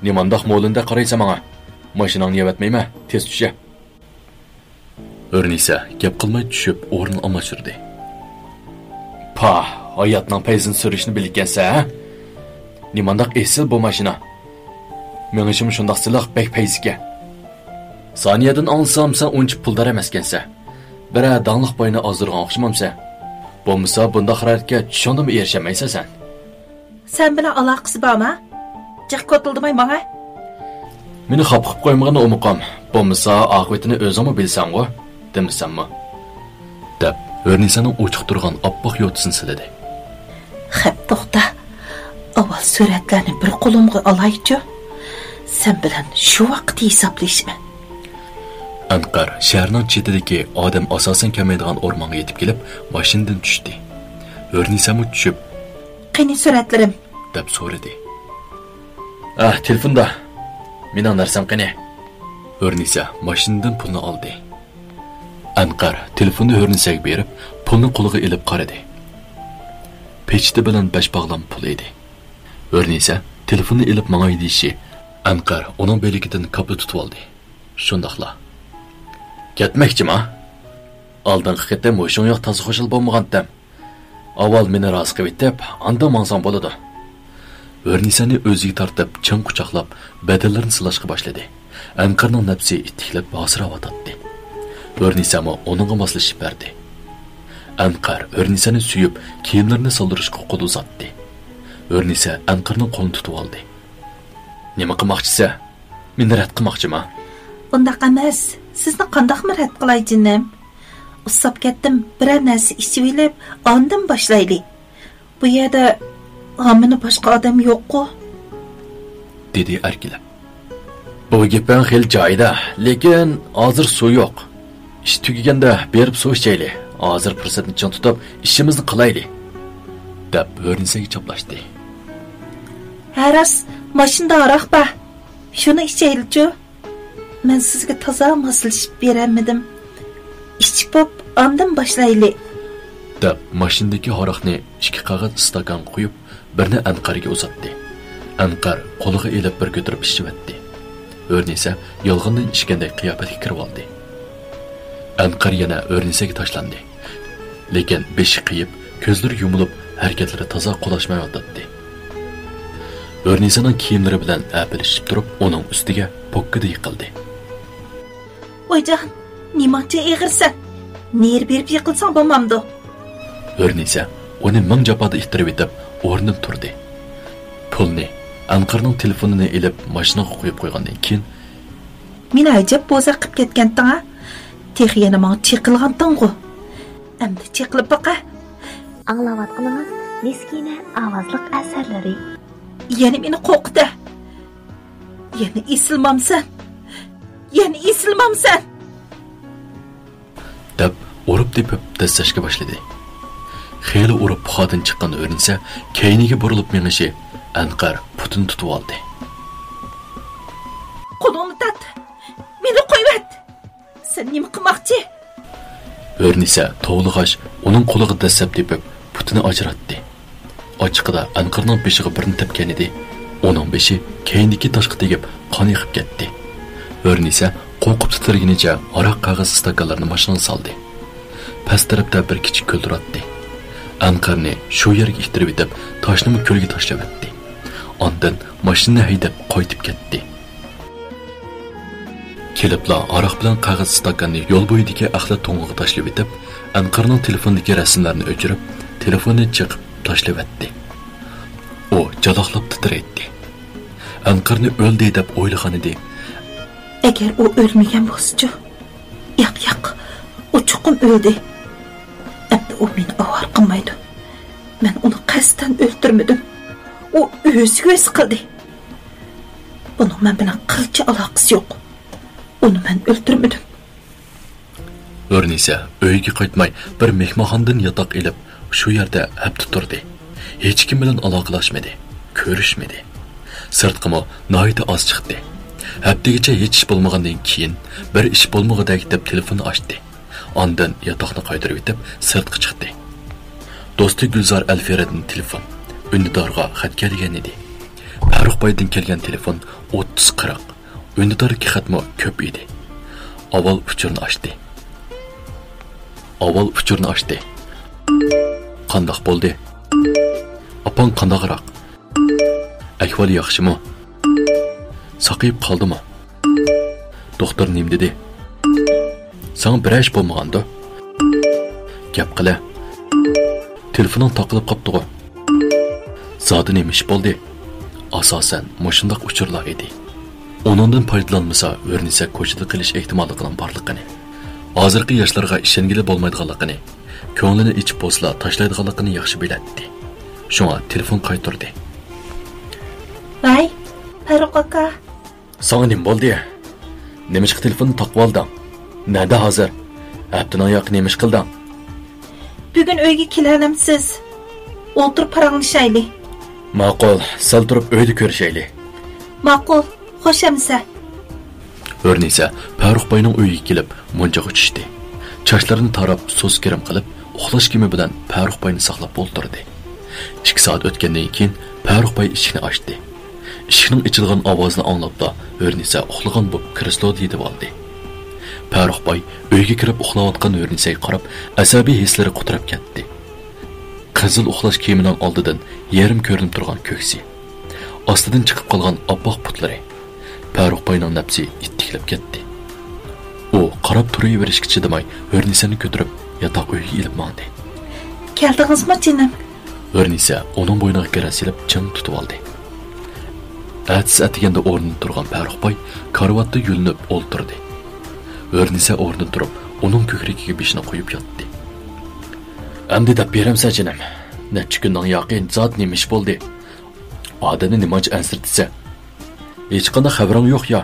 نېمانداق مولىندا قارايسەن ماڭا؟ ماشىناڭنى يەۋەتمەيمەن، تېز چۈشە. ھۆرنىسە گەپ قىلماي چۈشۈپ ئورنىنى ئالماشتۇردى. پاھ، ھاياتنىڭ پەيزىنى سۈرۈشنى بىلىدىكەنسەن ھە؟ نېمانداق ئېسىل بۇ ماشىنا. مېڭىشىمۇ شۇنداق سىلىق، بەك پەيزىكەن. سانىيەدىن ئاڭلىسام، سەن ئۇنچە پۇلدار ئەمەسكەنسەن. بىرەر داڭلىق باينى ئازدۇرغان ئوخشىمامسەن؟ بولمىسا بۇنداق خىرايىتكە چۈشۈڭدىمۇ ئېرىشەلمەيسەن سەن. سەن بىلەن ئالاقىسى بارمۇ؟ جىق كوتۇلدىماي ماڭا. مېنى خاپا قىلىپ قويمىغىن ئومۇقام، بولمىسا ئاقىۋىتىنى ئۆزۈڭمۇ بىلىسەنغۇ، دېمىسەممۇ؟ دەپ ھۆرنىسەنىڭ ئوچۇق تۇرغان ئاپئاق يوتىسىنى سىلىدى. خەپ توختا، ئاۋۋال سۈرەتلەرنى بىر قولۇمغا ئالايچۇ. سەن بىلەن شۇ ۋاقىت ھېسابلىشىمەن. ئەنقەر شەھەرنىڭ چېتىدىكى ئادەم ئاساسەن كەلمەيدىغان ئورمانغا يېتىپ كېلىپ، ماشىنىدىن چۈشتى. ھۆرنىسەمۇ چۈشۈپ، قېنى سۈرەتلىرىم؟ دەپ سورىدى. ئاھ، تېلېفوندا. مېنىڭ نەرسەم قېنى؟ ھۆرنىسە ماشىنىدىن پۇلنى ئالدى. ئەنقەر تېلېفوننى ھۆرنىسەگە بېرىپ، پۇلنى قولىغا ئېلىپ قارىدى. پېچىتى بىلەن بەش باغلام پۇل ئىدى. ھۆرنىسە تېلېفوننى ئېلىپ ماڭاي دېيىشى، ئەنقەر ئۇنىڭ بىلىكىدىن كاپلا تۇتۇۋالدى. شۇنداقلا، كەتمەكچىما؟ ئالدىنقى قېتىم ھوشۇڭ يوق تازا خۇشال بولمىغانتىم. ئاۋۋال مېنى رازى قىلىۋېتىپ، ئاندىن ماڭساڭ بولىدۇ. ھۆرنىسەنى ئۆزىگە تارتىپ، چىڭ قۇچاقلاپ، بەدەنلىرىنى سىلاشقا باشلىدى. ئەنقەرنىڭ نەپسى ئىتتىكلەپ ھاسىراۋاتاتتى. ھۆرنىسەمۇ ئۇنىڭغا ماسلىشىپ بەردى. ئەنقەر ھۆرنىسەنى سۆيۈپ، كىيىملىرىنى سالدۇرۇشقا قول ئۇزاتتى. ھۆرنىسە ئەنقەرنىڭ قولىنى تۇتۇۋالدى. نېمە قىلماقچىسەن؟ مېنى رەت قىلماقچىما؟ ئۇنداق ئەمەس. سىزنى قانداقمۇ رەت قىلاي، جېنىم؟ ئۇسساپ كەتتىم، بىرەر نەرسە ئىچىۋېلىپ، ئاندىن باشلايلى. بۇ يەردە ھامىنى باشقا ئادەم يوققۇ؟ دېدى ئەركىلەپ. بۇ گېپىڭ خېلى جايىدا، لېكىن ھازىر سۇ يوق. ئىش تۈگىگەندە بېرىپ سۇ ئىچەيلى. ھازىر پۇرسەتنى چىڭ تۇتۇپ، ئىشىمىزنى قىلايلى، دەپ ھۆرنىسەگە چاپلاشتى. ھە راست، ماشىنىدا ھاراق بار. شۇنى ئىچەيلىچۇ؟ مەن سىزگە تازا ماسلىشىپ بېرەلمىدىم. ئىچىپ بوپ، ئاندىن باشلايلى. دەپ، ماشىنىدىكى ھاراقنى ئىككى قەغەز ئىستاكانغا قۇيۇپ، بىرنى ئەنقەرگە ئۇزاتتى. ئەنقەر قولىغا ئېلىپ بىر كۆتۈرۈپ ئىچىۋەتتى. ھۆرنىسە يالغاندىن ئىچكەندەك قىياپەتكە كىرىۋالدى. ئەنقەر يەنە ھۆرنىسەگە تاشلاندى. لېكىن بېشى قېيىپ، كۆزلىرى يۇمۇلۇپ، ھەرىكەتلىرى تازا قولاشمايۋاتاتتى. ھۆرنىسەنىڭ كىيىملىرى بىلەن ھەپىلىشىپ تۇرۇپ، ئۇنىڭ ئۈستىگە پوككىدە يىقىلدى. ۋايجان، نېمانچە ئېغىرسەن؟ نېرى بېرىپ يىقىلساڭ بولمامدۇ؟ ھۆرنىسە ئۇنى مىڭ جاپادا ئىتتىرىۋېتىپ، ئورنىدىن تۇردى. پۇلنى، ئەنقەرنىڭ تېلېفونىنى ئېلىپ، ماشىنىغا قويۇپ قويغاندىن كېيىن، مېنى ئەجەب بوزەك قىپ كەتكەنتىڭ ھە؟ تېخى يەنە ماڭا چېقىلغانتىڭغۇ؟ ئەمدى چېقىلىپ باقە. ئاڭلاۋاتقىنىڭىز مىسكىنە ئاۋازلىق ئەسەرلىرى. يەنە مېنى قورقۇتە. يەنە ئېسىلمامسەن. يەنە ئېسىلمامسەن. دەپ ئۇرۇپ تېپىپ دەسسەشكە باشلىدى. خېلى ئۇرۇپ پۇخادىن چىققان ھۆرنىسە كەينىگە بۇرۇلۇپ مېڭىشى ئەنقەر پۇتىنى تۇتۇۋالدى. قولۇڭنى تارت! مېنى قويۇۋەت! سەن نېمە قىلماقچى؟ ھۆرنىسە توۋلىغاچ ئۇنىڭ قولىغا دەسسەپ تېپىپ پۇتىنى ئاجراتتى. ئاچچىقىدا ئەنقەرنىڭ بېشىغا بىرنى تەپكەنىدى. ئۇنىڭ بېشى كەينىدىكى تاشقا تېگىپ قان ئېقىپ كەتتى. ھۆرنىسە قورقۇپ تىترىگىنىچە ھاراق قەغەز ئىستاكانلىرىنى ماشىنىغا سالدى. پەس تەرەپتە بىر كىچىك كۆل تۇراتتى. ئەنقەرنى شۇ يەرگە ئىتتىرىۋېتىپ تاشنىمۇ كۆلگە تاشلىۋەتتى. ئاندىن ماشىنىنى ھەيدەپ قايتىپ كەتتى. كېلىپلا ھاراق بىلەن قەغەز ئىستاكاننى يول بويىدىكى ئەخلەت تۇڭىغا تاشلىۋېتىپ، ئەنقەرنىڭ تېلېفونىدىكى رەسىملەرنى ئۆچۈرۈپ، تېلېفوننى چېقىپ تاشلىۋەتتى. ئۇ جالاقلاپ تىترەيتتى. ئەنقەرنى ئۆلدى دەپ ئويلىغانىدى. ئەگەر ئۇ ئۆلمىگەن بولسىچۇ؟ ياق، ياق، ئۇ چوقۇم ئۆلدى. ئەمدى ئۇ مېنى ئاۋارە قىلمايدۇ. مەن ئۇنى قەستەن ئۆلتۈرمىدىم. ئۇ ئۆزىگە ئۆزى قىلدى. بۇنىڭ مەن بىلەن قىلچە ئالاقىسى يوق. ئۇنى مەن ئۆلتۈرمىدىم. ھۆرنىسە ئۆيىگە قايتماي، بىر مېھمانخانىدىن ياتاق ئېلىپ، شۇ يەردە ھەپتە تۇردى. ھېچكىم بىلەن ئالاقىلاشمىدى، كۆرۈشمىدى. سىرتقىمۇ ناھايىتى ئاز چىقتى. ھەپتىگىچە ھېچ ئىش بولمىغاندىن كېيىن، بىر ئىش بولمىغۇدەك دەپ تېلېفوننى ئاچتى. ئاندىن ياتاقنى قايتۇرۇۋېتىپ، سىرتقا چىقتى. دوستى گۈلزار ئەلفرېدتىن تېلېفون، ئۈندىدارغا خەت كەلگەن ئىدى. پەرۇق بايدىن كەلگەن تېلېفون ئوتتۇز قىرىق. ئۈندىدارغا خەتمۇ كۆپ ئىدى. ئاۋۋال ئۇچۇرنى ئاچتى. ئاۋۋال ئۇچۇرنى ئاچتى. قانداق بولدى؟ ئاپاڭ قانداقراق؟ ئەھۋالى ياخشىمۇ؟ ساقىيىپ قالدىمۇ؟ دوختۇر نېمە دېدى؟ ساڭا بىرەر ئىش بولمىغاندۇ؟ گەپ قىلە. تېلېفونۇڭ تاقىلىپ قاپتىغۇ؟ زادى نېمە ئىش بولدى؟ ئاساسەن مۇشۇنداق ئۇچۇرلار ئىدى. ئۇنىڭدىن پايدىلانمىسا، ھۆرنىسە كوچىدا قېلىش ئېھتىماللىقىنىڭ بارلىقىنى، ھازىرقى ياشلارغا ئىشەنگىلى بولمايدىغانلىقىنى، كۆڭلىنى ئېچىپ بولسىلا تاشلايدىغانلىقىنى ياخشى بىلەتتى. شۇڭا تېلېفون قايتۇردى. ۋەي، پەرۇق ئاكا. ساڭا نېمە بولدى؟ نېمىشقا تېلېفوننى تاقىۋالدىڭ؟ نەدە ھازىر؟ ھەپتىنىڭ ياقى نېمە ئىش قىلدىڭ؟ بۈگۈن ئۆيگە كېلەلەمسىز؟ ئولتۇرۇپ پاراڭلىشايلى. ماقۇل، سەل تۇرۇپ ئۆيدە كۆرۈشەيلى. ماقۇل، خوش ئەمىسە. ھۆرنىسە پەرۇق باينىڭ ئۆيىگە كېلىپ، مۇنچىغا چۈشتى. چاچلىرىنى تاراپ، سۇس گىرىم قىلىپ، ئۇخلاش كىيىمى بىلەن پەرۇق باينى ساقلاپ ئولتۇردى. ئىككى سائەت ئۆتكەندىن كېيىن پەرۇق باي ئىشىكنى ئاچتى. ئىشىكنىڭ ئېچىلغان ئاۋازىنى ئاڭلاپلا، ھۆرنىسە ئۇخلىغان بولۇپ كرېسلودا يېتىۋالدى. پەرۇق باي ئۆيگە كىرىپ ئۇخلاۋاتقان ھۆرنىسەگە قاراپ، ئەسەبىي ھېسلىرى قۇتراپ كەتتى. قىزىل ئۇخلاش كىيىمىنىڭ ئالدىدىن يېرىم كۆرۈنۈپ تۇرغان كۆكسى، ئاستىدىن چىقىپ قالغان ئاپئاق پۇتلىرى، پەرۇق باينىڭ نەپسى ئىتتىكلەپ كەتتى. ئۇ قاراپ تۇرۇۋېرىشكە چىدىماي، ھۆرنىسەنى كۆتۈرۈپ ياتاق ئۆيگە ئېلىپ ماڭدى. كەلدىڭىزمۇ، جېنىم؟ ھۆرنىسە ئۇنىڭ بوينىغا گىرە سېلىپ چىڭ تۇتۇۋالدى. ئەتىسى ئەتىگەندە ئورنىدىن تۇرغان پەرۇق باي كارىۋاتتا يۆلىنىپ ئولتۇردى. ھۆرنىسە ئورنىدىن تۇرۇپ، ئۇنىڭ كۆكرىكىگە بېشىنى قويۇپ ياتتى. ئەمدى دەپ بېرەمسە، جېنىم؟ نەچچە كۈننىڭ ياقى زادى نېمە ئىش بولدى؟ ئادەمنى نېمانچە ئەنسىرىتىسەن؟ ھېچقانداق خەۋىرىڭ يوق يا؟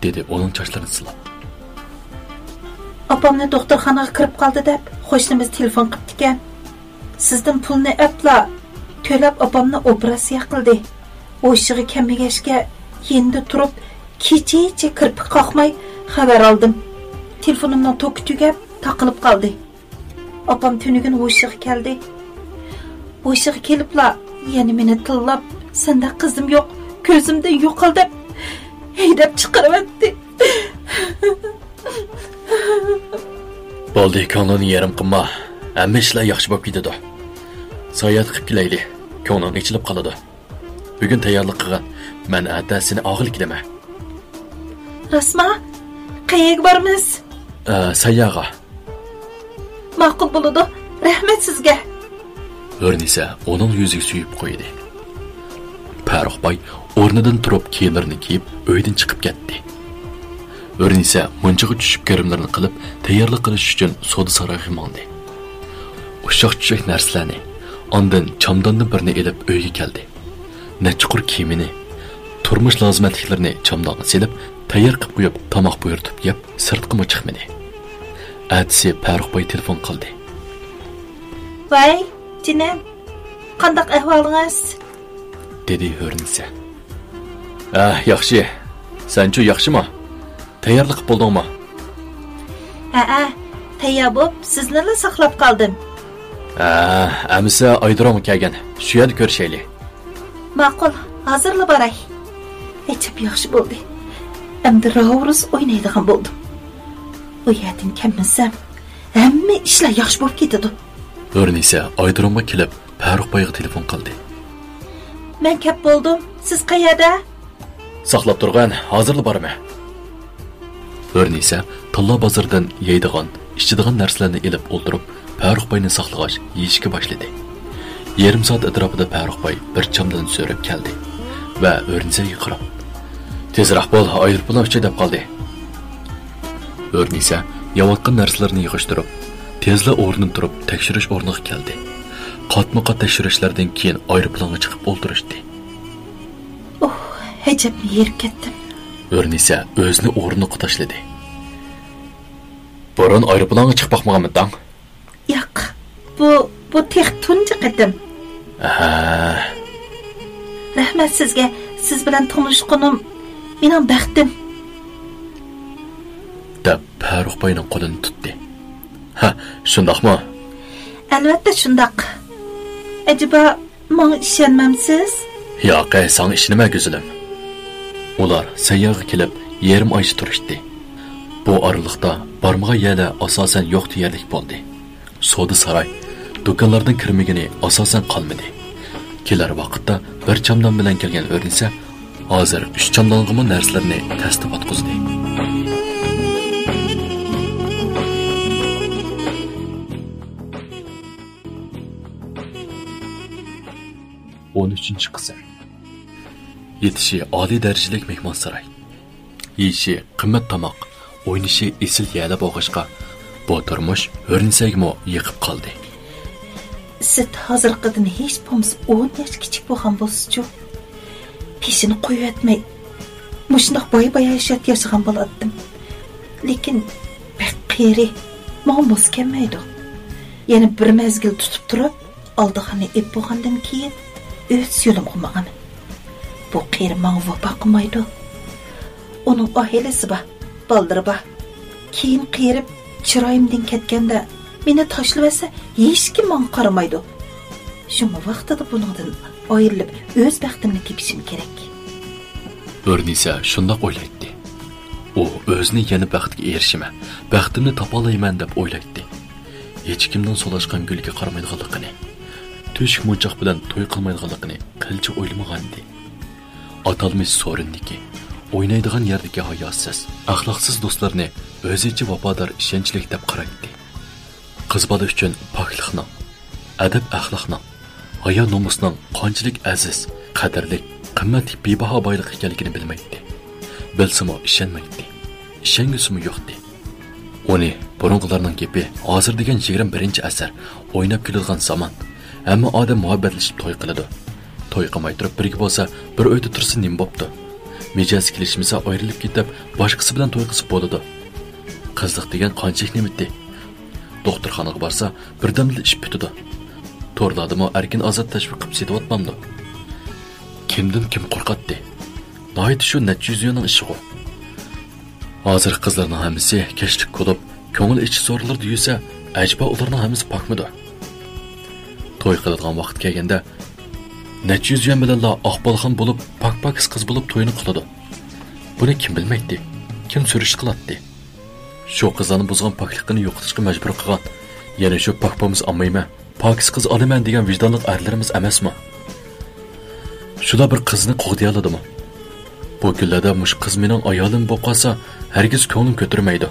دېدى ئۇنىڭ چاچلىرىنى سىلاپ. ئاپامنى دوختۇرخانىغا كىرىپ قالدى دەپ، قوشنىمىز تېلېفون قىپتىكەن. سىزدىن پۇلنى ئەپلا تۆلەپ، ئاپامنى ئوپېراتسىيە قىلدى. ھوشىغا كەلمىگەچكە، يېنىدا تۇرۇپ، كېچىچە كىرپىك قاقماي خەۋەر ئالدىم. تېلېفونۇمنىڭ توكى تۈگەپ، تاقىلىپ قالدى. ئاپام تۈنۈگۈن ھوشىغا كەلدى. ھوشىغا كېلىپلا، يەنە مېنى تىللاپ، «سەندەك قىزىم يوق، كۆزۈمدىن يوقال» دەپ، ھەيدەپ چىقىرىۋەتتى. بولدى، كۆڭلۈڭنى يېرىم قىلما. ھەممە ئىشلار ياخشى بولۇپ كېتىدۇ. ساياھەت قىلىپ كېلەيلى. كۆڭلۈڭ ئېچىلىپ قالىدۇ. بۈگۈن تەييارلىق قىلغىن. مەن ئەتە سېنى ئالغىلى كېلىمەن. راستما؟ قەيەرگە بارىمىز؟ ئە، سەيياغا. ماقۇل بولىدۇ. رەھمەت سىزگە. ھۆرنىسە ئۇنىڭ يۈزىگە سۆيۈپ قويدى. پەرۇق باي ئورنىدىن تۇرۇپ كىيىملىرىنى كىيىپ ئۆيدىن چىقىپ كەتتى. ھۆرنىسە مۇنچىغا چۈشۈپ گىرىملىرىنى قىلىپ تەييارلىق قىلىش ئۈچۈن سودا سارايغا ماڭدى. ئۇششاق چۈششەك نەرسىلەرنى، ئاندىن چامداندىن بىرنى ئېلىپ ئۆيگە كەلدى. نەچچە قۇر كىيىمىنى، تۇرمۇش لازىمەتلىكلىرىنى چامدانغا سېلىپ، تەييار قىلىپ قويۇپ، تاماق بۇيرۇتۇپ يەپ، سىرتقىمۇ چىقمىدى. ئەتىسى پەرۇق باي تېلېفون قىلدى. ۋاي، جېنىم، قانداق ئەھۋالىڭىز؟ دېدى ھۆرنىسە. ئە، ياخشى. سەنچۇ ياخشىما؟ تەييارلىق قىپ بولدۇڭما؟ ھەئە، تەييار بوپ، سىزنىلا ساقلاپ قالدىم. ھە، ئەمىسە ئايدۇرۇڭغا كەلگەن، شۇ يەردە كۆرۈشەيلى. ماقۇل، ھازىرلا باراي. ئەجەب ياخشى بولدى. ئەمدى راۋۇرۇس ئوينايدىغان بولدۇم. ئۇ يەردىن كەلمىسەم، ھەممە ئىشلار ياخشى بولۇپ كېتىدۇ. ھۆرنىسە ئايدۇرۇمغا كېلىپ، پەرۇق بايغا تېلېفون قىلدى. مەن كەپ بولدۇم. سىز قەيەردە؟ ساقلاپ تۇرغىن، ھازىرلا بارىمەن. ھۆرنىسە تاللا بازىرىدىن يەيدىغان، ئىچىدىغان نەرسىلەرنى ئېلىپ ئولتۇرۇپ، پەرۇق باينى ساقلىغاچ يېيىشكە باشلىدى. يېرىم سائەت ئەتراپىدا پەرۇق باي بىر چامدان سۆرەپ كەلدى ۋە ھۆرنىسەگە قاراپ، تېزراق بول، ئايروپىلان ئۇچاي دەپ قالدى. ھۆرنىسە يەۋاتقان نەرسىلىرىنى يىغىشتۇرۇپ، تېزلا ئورنىدىن تۇرۇپ تەكشۈرۈش ئورنىغا كەلدى. قاتمۇقات تەكشۈرۈشلەردىن كېيىن ئايروپىلانغا چىقىپ ئولتۇرۇشتى. ئوھ، ئەجەبمۇ ھېرىپ كەتتىم. ھۆرنىسە ئۆزىنى ئورۇندۇققا تاشلىدى. بۇرۇن ئايروپىلانغا چىقىپ باقمىغانمىدىڭ؟ ياق، بۇ، بۇ تېخى تۇنجى قېتىم. ئەھە. رەھمەت سىزگە، سىز بىلەن تونۇشقىنىم مېنىڭ بەختىم. دەپ پەرۇق باينىڭ قولىنى تۇتتى. ھە، شۇنداقمۇ؟ ئەلۋەتتە شۇنداق. ئەجەبا، ماڭا ئىشەنمەمسىز؟ ياق، ساڭا ئىشىنىمەن، گۈزىلىم. ئۇلار سەيياغا كېلىپ، يېرىم ئايچە تۇرۇشتى. بۇ ئارىلىقتا بارمىغان يەرلەر ئاساسەن يوق دېيەرلىك بولدى. سودا ساراي، دۇكانلاردىن كىرمىگىنى ئاساسەن قالمىدى. كېلەر ۋاقىتتا بىر چامدان بىلەن كەلگەن ھۆرنىسە ھازىر ئۈچ چامدانغىمۇ نەرسىلىرىنى تەستە پاتقۇزدى. ئون ئۈچىنچى قىسىم. يېتىشى ئالىي دەرىجىلىك مېھمانساراي. يېيىشى قىممەت تاماق، ئوينىشى ئېسىل يەرلەر بولغاچقا، بۇ تۇرمۇش ھۆرنىسەگىمۇ يېقىپ قالدى. سىت ھازىرقىدىن ھېچ بولمىسا ئون ياش كىچىك بولغان بولسىچۇ؟ پېشىنى قويۇۋەتمەي، مۇشۇنداق باي-باي ھەشەت ياشىغان بولاتتىم. لېكىن بەك قېرى، ماڭا ماس كەلمەيدۇ. يەنە بىر مەزگىل تۇتۇپ تۇرۇپ، ئالدىغاننى ئېلىپ بولغاندىن كېيىن ئۆز يولۇمغا ماڭىمەن. بۇ قېرى ماڭا ۋاپا قىلمايدۇ. ئۇنىڭ ئائىلىسى بار، بالىلىرى بار. كېيىن قېرىپ، چىرايىمدىن كەتكەندە، مېنى تاشلىۋەتسە، ھېچكىم ماڭا قارىمايدۇ. شۇڭا ۋاقتىدا بۇنىڭدىن ئايرىلىپ، ئۆز بەختىمنى تېپىشىم كېرەك. ھۆرنىسە شۇنداق ئويلايتتى. ئۇ ئۆزىنى يەنە بەختكە ئېرىشىمەن، بەختىمنى تاپالايمەن دەپ ئويلايتتى. ھېچكىمنىڭ سولاشقان گۈلىگە قارىمايدىغانلىقىنى، تۆشۈك مونچاق بىلەن توي قىلمايدىغانلىقىنى قىلچە ئويلىمىغانىدى. ئاتالمىش سورۇندىكى، ئوينايدىغان يەردىكى ھاياسىز، ئەخلاقسىز دوستلارنى ئۆزىچە ۋاپادار، ئىشەنچلىك دەپ قارايتتى. قىز بالا ئۈچۈن پاكلىقنىڭ، ئەدەپ-ئەخلاقنىڭ، ھايا-نومۇسنىڭ قانچىلىك ئەزىز، قەدىرلىك، قىممەتلىك، بىباھا بايلىق ئىكەنلىكىنى بىلمەيتتى. بىلسىمۇ ئىشەنمەيتتى. ئىشەنگۈسىمۇ يوقتى. ئۇنى بۇرۇنقىلارنىڭ گېپى، ھازىر دېگەن يىگىرمە بىرىنچى ئەسىر، ئويناپ كېلىدىغان زامان. ھەممە ئادەم مۇھەببەتلىشىپ توي قىلىدۇ. توي قىلماي تۇرۇپ بىرگە بولسا، بىر ئۆيدە تۇرسا نېمە بوپتۇ؟ مىجەزى كېلىشمىسە ئايرىلىپ كېتىپ، باشقىسى بىلەن توي قىلسا بولىدۇ. قىزلىق دېگەن قانچىلىك نېمىتى؟ دوختۇرخانىغا بارسا، بىردەمدىلا ئىش پۈتىدۇ. تورلاردىمۇ ئەركىن ئازاد تەشۋىق قىلىپ سېتىۋاتمامدۇ؟ كىمدىن كىم قورقاتتى؟ ناھايىتى شۇ نەچچە يۈز يۈەننىڭ ئىشىغۇ. ھازىر قىزلارنىڭ ھەممىسى كەچلىك كۇلۇب، كۆڭۈل ئېچىش سورۇنلىرىدا يۈرسە، ئەجەبا ئۇلارنىڭ ھەممىسى پاكمىدۇ؟ توي قىلىدىغان ۋاقىت كەلگەندە، نەچچە يۈز يۈەن بىلەنلا ئاق بالىخان بولۇپ، پاك-پاكىز قىز بولۇپ تويىنى قىلىدۇ. بۇنى كىم بىلمەيتتى؟ كىم سۈرۈشتە قىلاتتى؟ شۇ قىزلارنى بۇزغان پاكلىقىنى يوقىتىشقا مەجبۇر قىلغان، يەنە شۇ پاك بولمىسا ئالمايمەن، پاكىز قىز ئالىمەن دېگەن ۋىجدانلىق ئەرلىرىمىز ئەمەسمۇ؟ شۇلار بىر قىزنى قوغدىيالىدىمۇ؟ بۇ كۈنلەردە مۇشۇ قىز مېنىڭ ئايالىم بولۇپ قالسا، ھەرگىز كۆڭلۈم كۆتۈرمەيدۇ.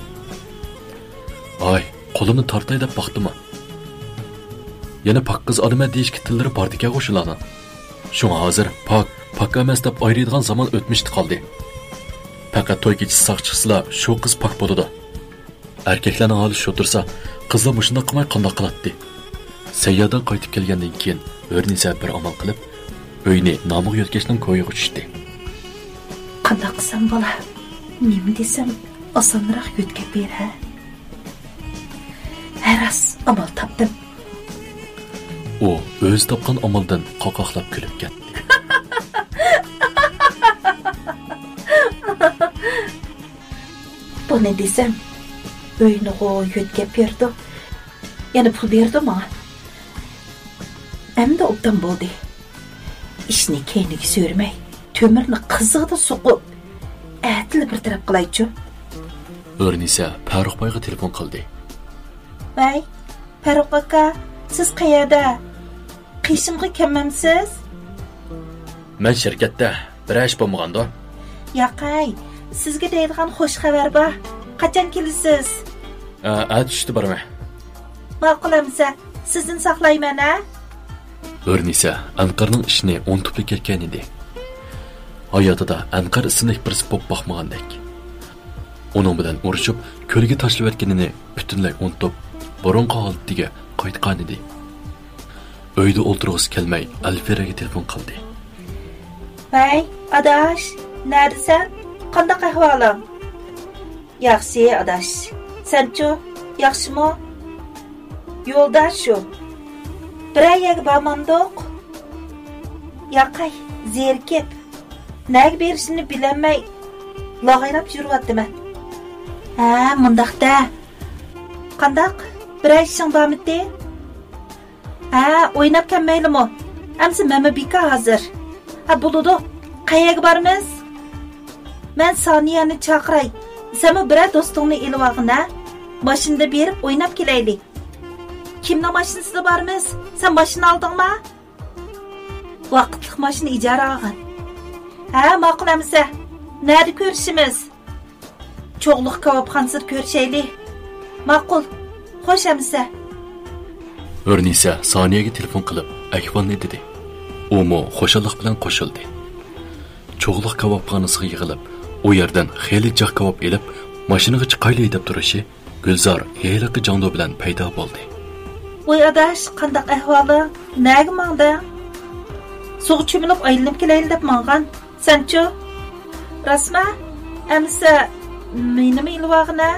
ھاي، قولۇمنى تارتاي دەپ باقتىمۇ؟ يەنە پاك قىز ئالىمەن دېيىشكە تىللىرى باردىكەنغۇ شۇلارنىڭ. شۇڭا ھازىر پاك، پاك ئەمەس دەپ ئايرىيدىغان زامان ئۆتمۈشتە قالدى. پەقەت توي كېچىسى ساق چىقسىلا شۇ قىز پاك بولىدۇ. ئەركەكلەرنىڭ ھالى شۇ تۇرسا، قىزلار مۇشۇنداق قىلماي قانداق قىلاتتى؟ سەييادىن قايتىپ كەلگەندىن كېيىن ھۆرنىسە بىر ئامال قىلىپ، ئۆينى نامىغا يۆتكەشنىڭ كويىغا چۈشتى. قانداق قىلسام بولا؟ نېمە دېسەم ئاسانراق يۆتكەپ بېرە؟ ھە، راست، ئامال تاپتىم. ئۇ ئۆزى تاپقان ئامالدىن قاقاقلاپ كۈلۈپ كەتتى. بۇنى دېسەم، ئۆينىغۇ يۆتكەپ بېرىدۇ، يەنە پۇل بېرىدۇ ماڭا. ئەمدى ئوبدان بولدى. ئىشنى كەينىگە سۈرمەي، تۆمۈرنى قىزىقىدا سوقۇپ، ئەتىلا بىر تەرەپ قىلايچۇ. ھۆرنىسە پەرۇق بايغا تېلېفون قىلدى. ۋەي، پەرۇق ئاكا، سىز قەيەردە؟ قېشىمغا كەلمەمسىز؟ مەن شىركەتتە، بىرەر ئىش بولمىغاندۇ؟ ياقەي، سىزگە دەيدىغان خوش خەۋەر بار. قاچان كېلىسىز؟ ئە، ئەتە چۈشتە بارىمەن. ماقۇل ئەمىسە، سىزدىن ساقلايمەن، ھە؟ ھۆرنىسە ئەنقەرنىڭ ئىشىنى ئۇنتۇپلا كەتكەن ئىدى. ھاياتىدا ئەنقەر ئىسىملىك بىرسى بولۇپ باقمىغاندەك. ئۇنىڭ بىلەن ئۇرۇشۇپ، كۆلگە تاشلىۋەتكىنىنى پۈتۈنلەي ئۇنتۇپ، بۇرۇنقى ھالىتىگە قايتقانىدى. ئۆيدە ئولتۇرغۇسى كەلمەي، ئەلفىرەگە تېلېفون قىلدى. ۋەي، ئاداش، نەدىسەن؟ قانداق ئەھۋالىڭ؟ ياخشى، ئاداش. سەنچۇ، ياخشىمۇ؟ يولدا شۇ. بىرەر يەرگە بارمامدۇق؟ ياقەي، زېرىكىپ، نەگە بېرىشىمنى بىلەلمەي، لاغايلاپ يۈرۈۋاتىمەن. ھە، مۇنداق-دە. قانداق؟ بىرەر ئىشىڭ بارمىتى؟ ھە، ئويناپ كەلمەيلىمۇ؟ ئەمسە مەنمۇ بىكار ھازىر. ھە، بولىدۇ. قەيەرگە بارىمىز؟ مەن سانىيەنى چاقىراي. سەنمۇ بىرەر دوستۇڭنى ئېلىۋالغىن، ھە؟ ماشىنىدا بېرىپ ئويناپ كېلەيلى. كىمنىڭ ماشىنىسىدا بارىمىز؟ سەن ماشىنا ئالدىڭما؟ ۋاقىتلىق ماشىنا ئىجارە ئالغان. ھە، ماقۇل ئەمىسە. نەدە كۆرۈشىمىز؟ چوغلۇق كاۋاپخانىسىدا كۆرۈشەيلى. ماقۇل. خوش ئەمىسە. ھۆرنىسە سانىيەگە تېلېفون قىلىپ، ئەھۋالنى دېدى. ئۇمۇ خۇشاللىق بىلەن قوشۇلدى. چوغلۇق كاۋاپخانىسىغا يىغىلىپ، ئۇ يەردىن خېلى جىق كاۋاپ ئېلىپ، ماشىنىغا چىقايلى دەپ تۇرۇشى، گۈلزار ھېلىقى جاڭدۇ بىلەن پەيدا بولدى. ۋاي ئاداش، قانداق ئەھۋالىڭ؟ نەگە ماڭدىڭ؟ سۇغا چۆمۈلۈپ ئايلىنىپ كېلەيلى دەپ ماڭغان. سەنچۇ؟ راستما؟ ئەمىسە، مېنىمۇ ئېلىۋالغىنە.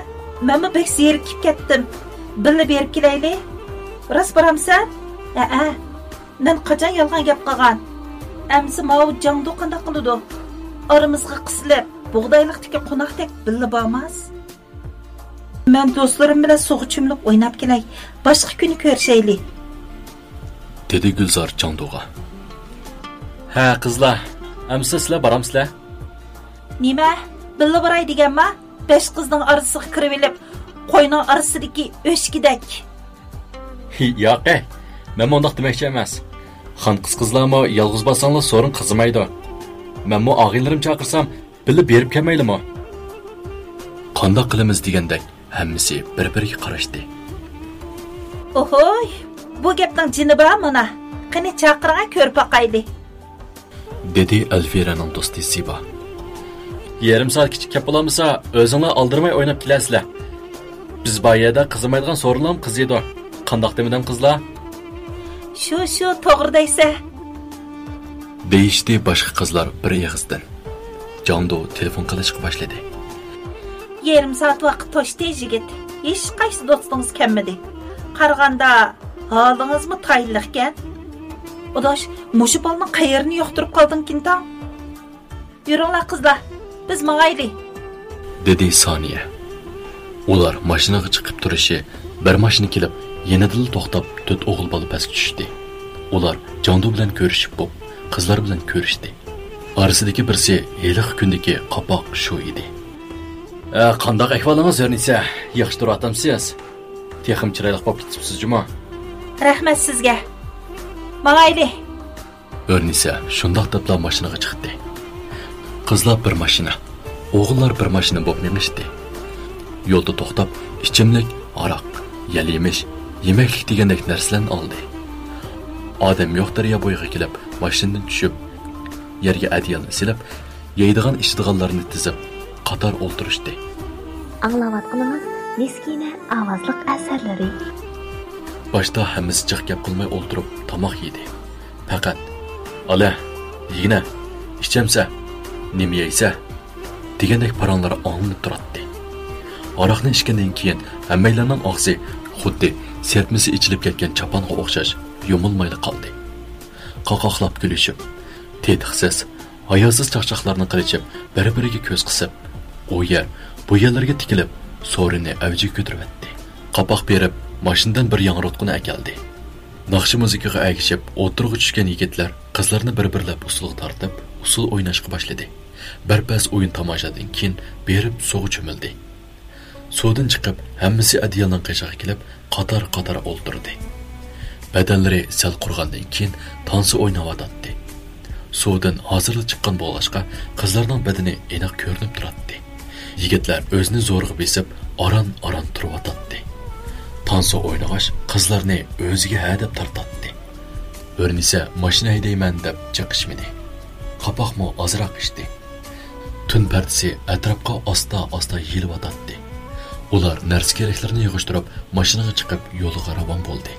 مەنمۇ بەك زېرىكىپ كەتتىم. بىللە بېرىپ كېلەيلى. راست بارامسەن؟ ھەئە. مەن قاچان يالغان گەپ قىلغان؟ ئەمىسە ماۋۇ جاڭدۇ قانداق قىلىدۇ؟ ئارىمىزغا قىسىلىپ، بۇغدايلىقتىكى قوناقتەك بىللە بارماس. مەن دوستلىرىم بىلەن سۇغا چۆمۈلۈپ ئويناپ كېلەي، باشقا كۈنى كۆرۈشەيلى. دېدى گۈلزار جاڭدۇغا. ھە، قىزلار، ئەمىسە سىلەر بارامسىلەر؟ نېمە؟ بىللە باراي دېگەنما؟ بەش قىزنىڭ ئارىسىغا كىرىۋېلىپ، قوينىڭ ئارىسىدىكى ئۆچكىدەك. ياقەي، مەن مۇنداق دېمەكچى ئەمەس. خانقىز قىزلارمۇ يالغۇز بارساڭلار سورۇن قىزىمايدۇ. مەنمۇ ئاغىنىلىرىم چاقىرسام، بىللە بېرىپ كەلمەيلىمۇ؟ قانداق قىلىمىز دېگەندەك ھەممىسى بىر-بىرىگە قاراشتى. ئوھوي، بۇ گەپنىڭ جېنى بار مانا. قېنى چاقىرىڭە كۆرۈپ باقايلى. دېدى ئەلفىرەنىڭ دوستى زىبا. يېرىم سائەتكىچە كەپ بولالمىسا، ئۆزۈڭلار ئالدىرىماي ئويناپ كېلەرسىلەر. بىز بار يەردە قىزىمايدىغان سورۇنلارمۇ قىزىيدۇ. قانداق دېمىدىم، قىزلار؟ شۇ، شۇ، توغرا دەيسە. دېيىشتى باشقا قىزلار بىر ئېغىزدىن. جاڭدۇ تېلېفون قىلىشقا باشلىدى. يېرىم سائەت ۋاقىت توشتى، يىگىت. ھېچقايسى دوستىڭىز كەلمىدى. قارىغاندا، ھالىڭىزمۇ تايىنلىقكەن. ئاداش، مۇشۇ بالىنىڭ قەيىرىنى يوقتۇرۇپ قالدىڭكىن تاڭ؟ يۈرۈڭلار قىزلار، بىز ماڭايلى. دېدى سانىيە. ئۇلار ماشىنىغا چىقىپ تۇرۇشى، بىر ماشىنا كېلىپ، يېنىدىلا توختاپ، تۆت ئوغۇل بالا پەسكە چۈشتى. ئۇلار جاڭدۇ بىلەن كۆرۈشۈپ بوپ، قىزلار بىلەن كۆرۈشتى. ئارىسىدىكى بىرسى ھېلىقى كۈندىكى قاپاق شۇ ئىدى. ئە، قانداق ئەھۋالىڭىز، ھۆرنىسە؟ ياخشى تۇرۇۋاتامسىز؟ تېخىمۇ چىرايلىق بولۇپ كېتىپسىز جۇمۇ. رەھمەت سىزگە. ماڭايلى. ھۆرنىسە شۇنداق دەپلا ماشىنىغا چىقتى. قىزلار بىر ماشىنا، ئوغۇللار بىر ماشىنا بولۇپ مېڭىشتى. يولدا توختاپ، ئىچىملىك، ھاراق، يەل-يېمىش، يېمەكلىك دېگەندەك نەرسىلەرنى ئالدى. ئادەم يوق دەريا بويىغا كېلىپ، ماشىنىدىن چۈشۈپ، يەرگە ئەدىيالنى سېلىپ، يەيدىغان-ئىچىدىغانلارنى تىزىپ، قاتار ئولتۇرۇشتى. ئاڭلاۋاتقىنىڭىز مىسكىنە ئاۋازلىق ئەسەرلىرى. باشتا ھەممىسى جىق گەپ قىلماي ئولتۇرۇپ تاماق يېدى. پەقەت، «ئالە، يېگىنە، ئىچەمسە، نېمە يەيسە؟» دېگەندەك پاراڭلار ئاڭلىنىپ تۇراتتى. ھاراقنى ئىچكەندىن كېيىن ھەممەيلەننىڭ ئاغزى خۇددى سىرتمىسى ئېچىلىپ كەتكەن چاپانغا ئوخشاش يۇمۇلمايلا قالدى. قاقاقلاپ كۈلۈشۈپ، تېتىقسىز، ھاياسىز چاقچاقلارنى قىلىشىپ، بىر-بىرىگە كۆز قىسىپ، ئۇ يەر، بۇ يەرلەرگە تىكىلىپ، سورۇننى ئەۋجىگە كۆتۈرۈۋەتتى. قاپاق بېرىپ، ماشىنىدىن بىر ياڭراتقۇنى ئەكەلدى. ناخشا مۇزىكىغا ئەگىشىپ، ئوتتۇرىغا چۈشكەن يىگىتلەر قىزلارنى بىر-بىرلەپ ئۇسسۇلغا تارتىپ، ئۇسسۇل ئويناشقا باشلىدى. بىر پەس ئويۇن تاماشادىن كېيىن بېرىپ سۇغا چۆمۈلدى. سۇدىن چىقىپ، ھەممىسى ئەدىيالنىڭ قېشىغا كېلىپ، قاتار-قاتار ئولتۇردى. بەدەنلىرى سەل قۇرۇغاندىن كېيىن تانسا ئويناۋاتاتتى. سۇدىن ھازىرلا چىققان بولغاچقا، قىزلارنىڭ بەدىنى ئېنىق كۆرۈنۈپ تۇراتتى. يىگىتلەر ئۆزىنى زورىغا بېسىپ، ئاران-ئاران تۇرۇۋاتاتتى. تانسا ئوينىغاچ، قىزلارنى ئۆزىگە ھەدەپ تارتاتتى. ھۆرنىسە ماشىنا ھەيدەيمەن دەپ جىق ئىچمىدى. قاپاقمۇ ئازراق ئىچتى. تۈن پەردىسى ئەتراپقا ئاستا-ئاستا يېيىلىۋاتاتتى. ئۇلار نەرسە-كېرەكلىرىنى يىغىشتۇرۇپ، ماشىنىغا چىقىپ، يولىغا راۋان بولدى.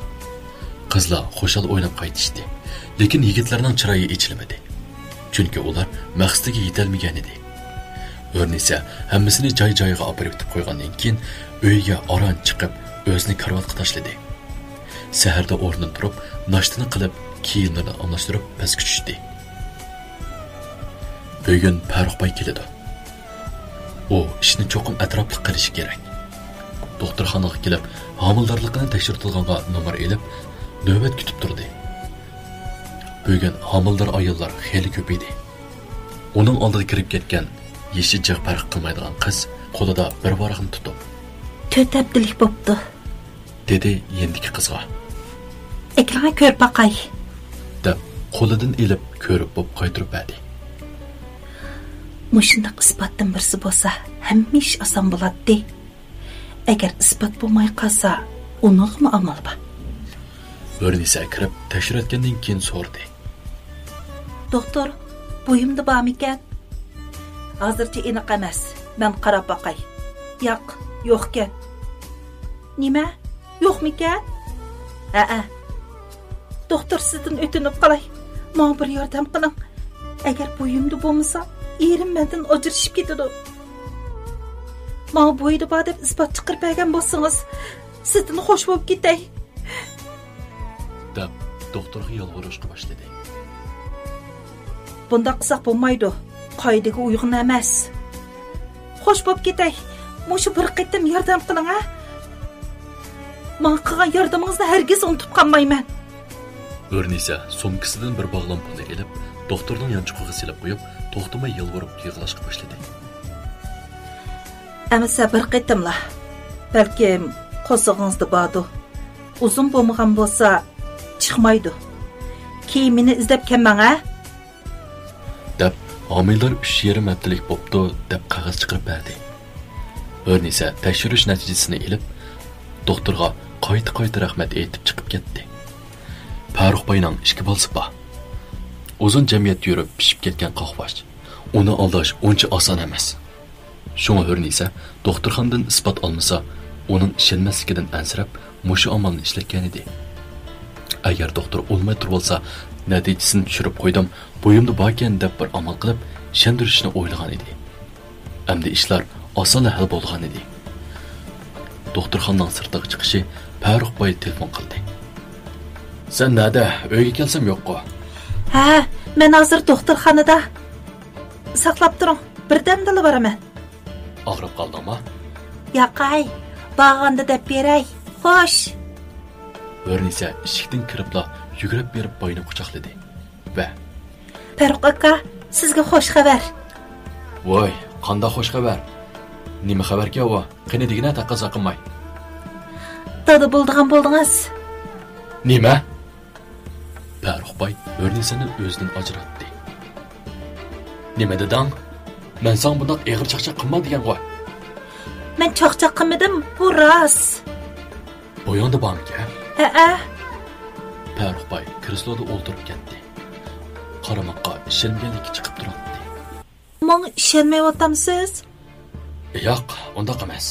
قىزلار خۇشال ئويناپ قايتىشتى. لېكىن يىگىتلەرنىڭ چىرايى ئېچىلمىدى. چۈنكى ئۇلار مەقسىتىگە يېتەلمىگەنىدى. ھۆرنىسە ھەممىسىنى جاي-جايىغا ئاپىرىۋېتىپ قويغاندىن كېيىن، ئۆيگە ئاران چىقىپ، ئۆزىنى كارىۋاتقا تاشلىدى. سەھەردە ئورنىدىن تۇرۇپ، ناشتىنى قىلىپ، كىيىملىرىنى ئالماشتۇرۇپ، پەسكە چۈشتى. بۈگۈن پەرۇق باي كېلىدۇ. ئۇ ئىشنى چوقۇم ئەتراپلىق قىلىشى كېرەك. دوختۇرخانىغا كېلىپ، ھامىلىدارلىقىنى تەكشۈرتىدىغانغا نومۇر ئېلىپ، نۆۋەت كۈتۈپ تۇردى. بۈگۈن ھامىلىدار ئاياللار خېلى كۆپ ئىدى. ئۇنىڭ ئالدىدا كىرىپ كەتكەن يېشى جىق پەرق قىلمايدىغان قىز قولىدا بىر ۋاراقنى تۇتۇپ، «تۆت ھەپتىلىك بوپتۇ.» دېدى يېنىدىكى قىزغا. «ئەكىرىڭە كۆرۈپ باقاي.» دەپ، قولىدىن ئېلىپ كۆرۈپ بوپ قايتۇرۇپ بەردى. «مۇشۇنداق ئىسپاتتىن بىرسى بولسا، ھەممە ئىش ئاسان بولاتتى. ئەگەر ئىسپات بولماي قالسا، ئۇنىڭغىمۇ ئامال بار.» ھۆرنىسا كىرىپ، تەكشۈرۈۋەتكەندىن كېيىن سورىدى. «دوختۇر، بويۇمدا بارمىكەن؟» «ھازىرچە ئېنىق ئەمەس. مەن قاراپ باقاي.» «ياق، يوقكەن.» «نېمە؟ يوقمىكەن؟» «ھەئە.» «دوختۇر، سىزدىن ئۆتۈنۈپ قالاي. ماڭا بىر ياردەم قىلىڭ. ئەگەر بويۇمدا بولمىسا، ئېرىم مەندىن ئاجرىشىپ كېتىدۇ. ماڭا بويىدا بار دەپ ئىسپات چىقىرىپ بەرگەن بولسىڭىز، سىزدىن خوش بولۇپ كېتەي.» دەپ، دوختۇرغا يالۋۇرۇشقا باشلىدى. «بۇنداق قىلساق بولمايدۇ. قائىدىگە ئۇيغۇن ئەمەس.» «خوش بوپ كېتەي. مۇشۇ بىر قېتىم ياردەم قىلىڭ، ھە؟ ماڭا قىلغان ياردىمىڭىزنى ھەرگىز ئۇنتۇپ قالمايمەن.» ھۆرنىسا سومكىسىدىن بىر باغلام پۇلنى ئېلىپ، دوختۇرنىڭ يانچۇقىغا سېلىپ قويۇپ، توختىماي يالۋۇرۇپ يىغلاشقا باشلىدى. «ئەمىسە بىر قېتىملا. بەلكىم قورسىقىڭىزدا باردۇ. ئۇزۇن بولمىغان بولسا، چىقمايدۇ. كېيىن مېنى ئىزدەپ كەلمەڭ، ھە؟» دەپ، ھامىلىدار ئۈچ يېرىم ھەپتىلىك بوپتۇ، دەپ قەغەز چىقىرىپ بەردى. ھۆرنىسا تەكشۈرۈش نەتىجىسىنى ئېلىپ، دوختۇرغا قايتا-قايتا رەھمەت ئېيتىپ چىقىپ كەتتى. پەرۇق باينىڭ ئىككى بالىسى بار. ئۇزۇن جەمئىيەتتە يۈرۈپ پىشىپ كەتكەن قاقباش. ئۇنى ئالداش ئۇنچە ئاسان ئەمەس. شۇڭا ھۆرنىسا دوختۇرخانىدىن ئىسپات ئالمىسا، ئۇنىڭ ئىشەنمەسلىكىدىن ئەنسىرەپ، مۇشۇ ئامالنى ئىشلەتكەنىدى. ئەگەر دوختۇر ئۇنىماي تۇرۇۋالسا، نەتىجىسىنى چۈشۈرۈپ قويدۇم، بويۇمدا باركەن دەپ بىر ئامال قىلىپ، ئىشەندۈرۈشنى ئويلىغان ئىدى. ئەمدى ئىشلار ئاسانلا ھەل بولىدىغان ئىدى. دوختۇرخانىنىڭ سىرتىغا چىقىشى پەرۇق باي تېلېفون قىلدى. سەن نەدە؟ ئۆيگە كەلسەم يوققۇ؟ ھە، مەن ھازىر دوختۇرخانىدا. ساقلاپ تۇرۇڭ، بىردەمدىلا بارىمەن. ئاغرىپ قالدىڭما؟ ياقاي، بارغاندا دەپ بېرەي. خوش. ھۆرنىسا ئىشىكتىن كىرىپلا يۈگۈرۈپ بېرىپ باينى قۇچاقلىدى ۋە، پەرۇق ئاكا، سىزگە خوش خەۋەر. ۋاي، قانداق خوش خەۋەر؟ نېمە خەۋەركەن ئۇ؟ قېنى دېگىنە، تەقەززا قىلماي. دادا بولىدىغان بولدىڭىز. نېمە؟ پەرۇق باي ھۆرنىسانى ئۆزىدىن ئاجراتتى. نېمە دېدىڭ؟ مەن ساڭا بۇنداق ئېغىر چاقچاق قىلما دېگەنغۇ. مەن چاقچاق قىلمىدىم، بۇ راست. بويۇڭدا بارمىكەن؟ ھەئە. پەرۇق باي كرېسلودا ئولتۇرۇپ كەتتى. قارىماققا ئىشەنمىگەنلىكى چىقىپ تۇراتتى. ماڭا ئىشەنمەيۋاتامسىز؟ ياق، ئۇنداق ئەمەس.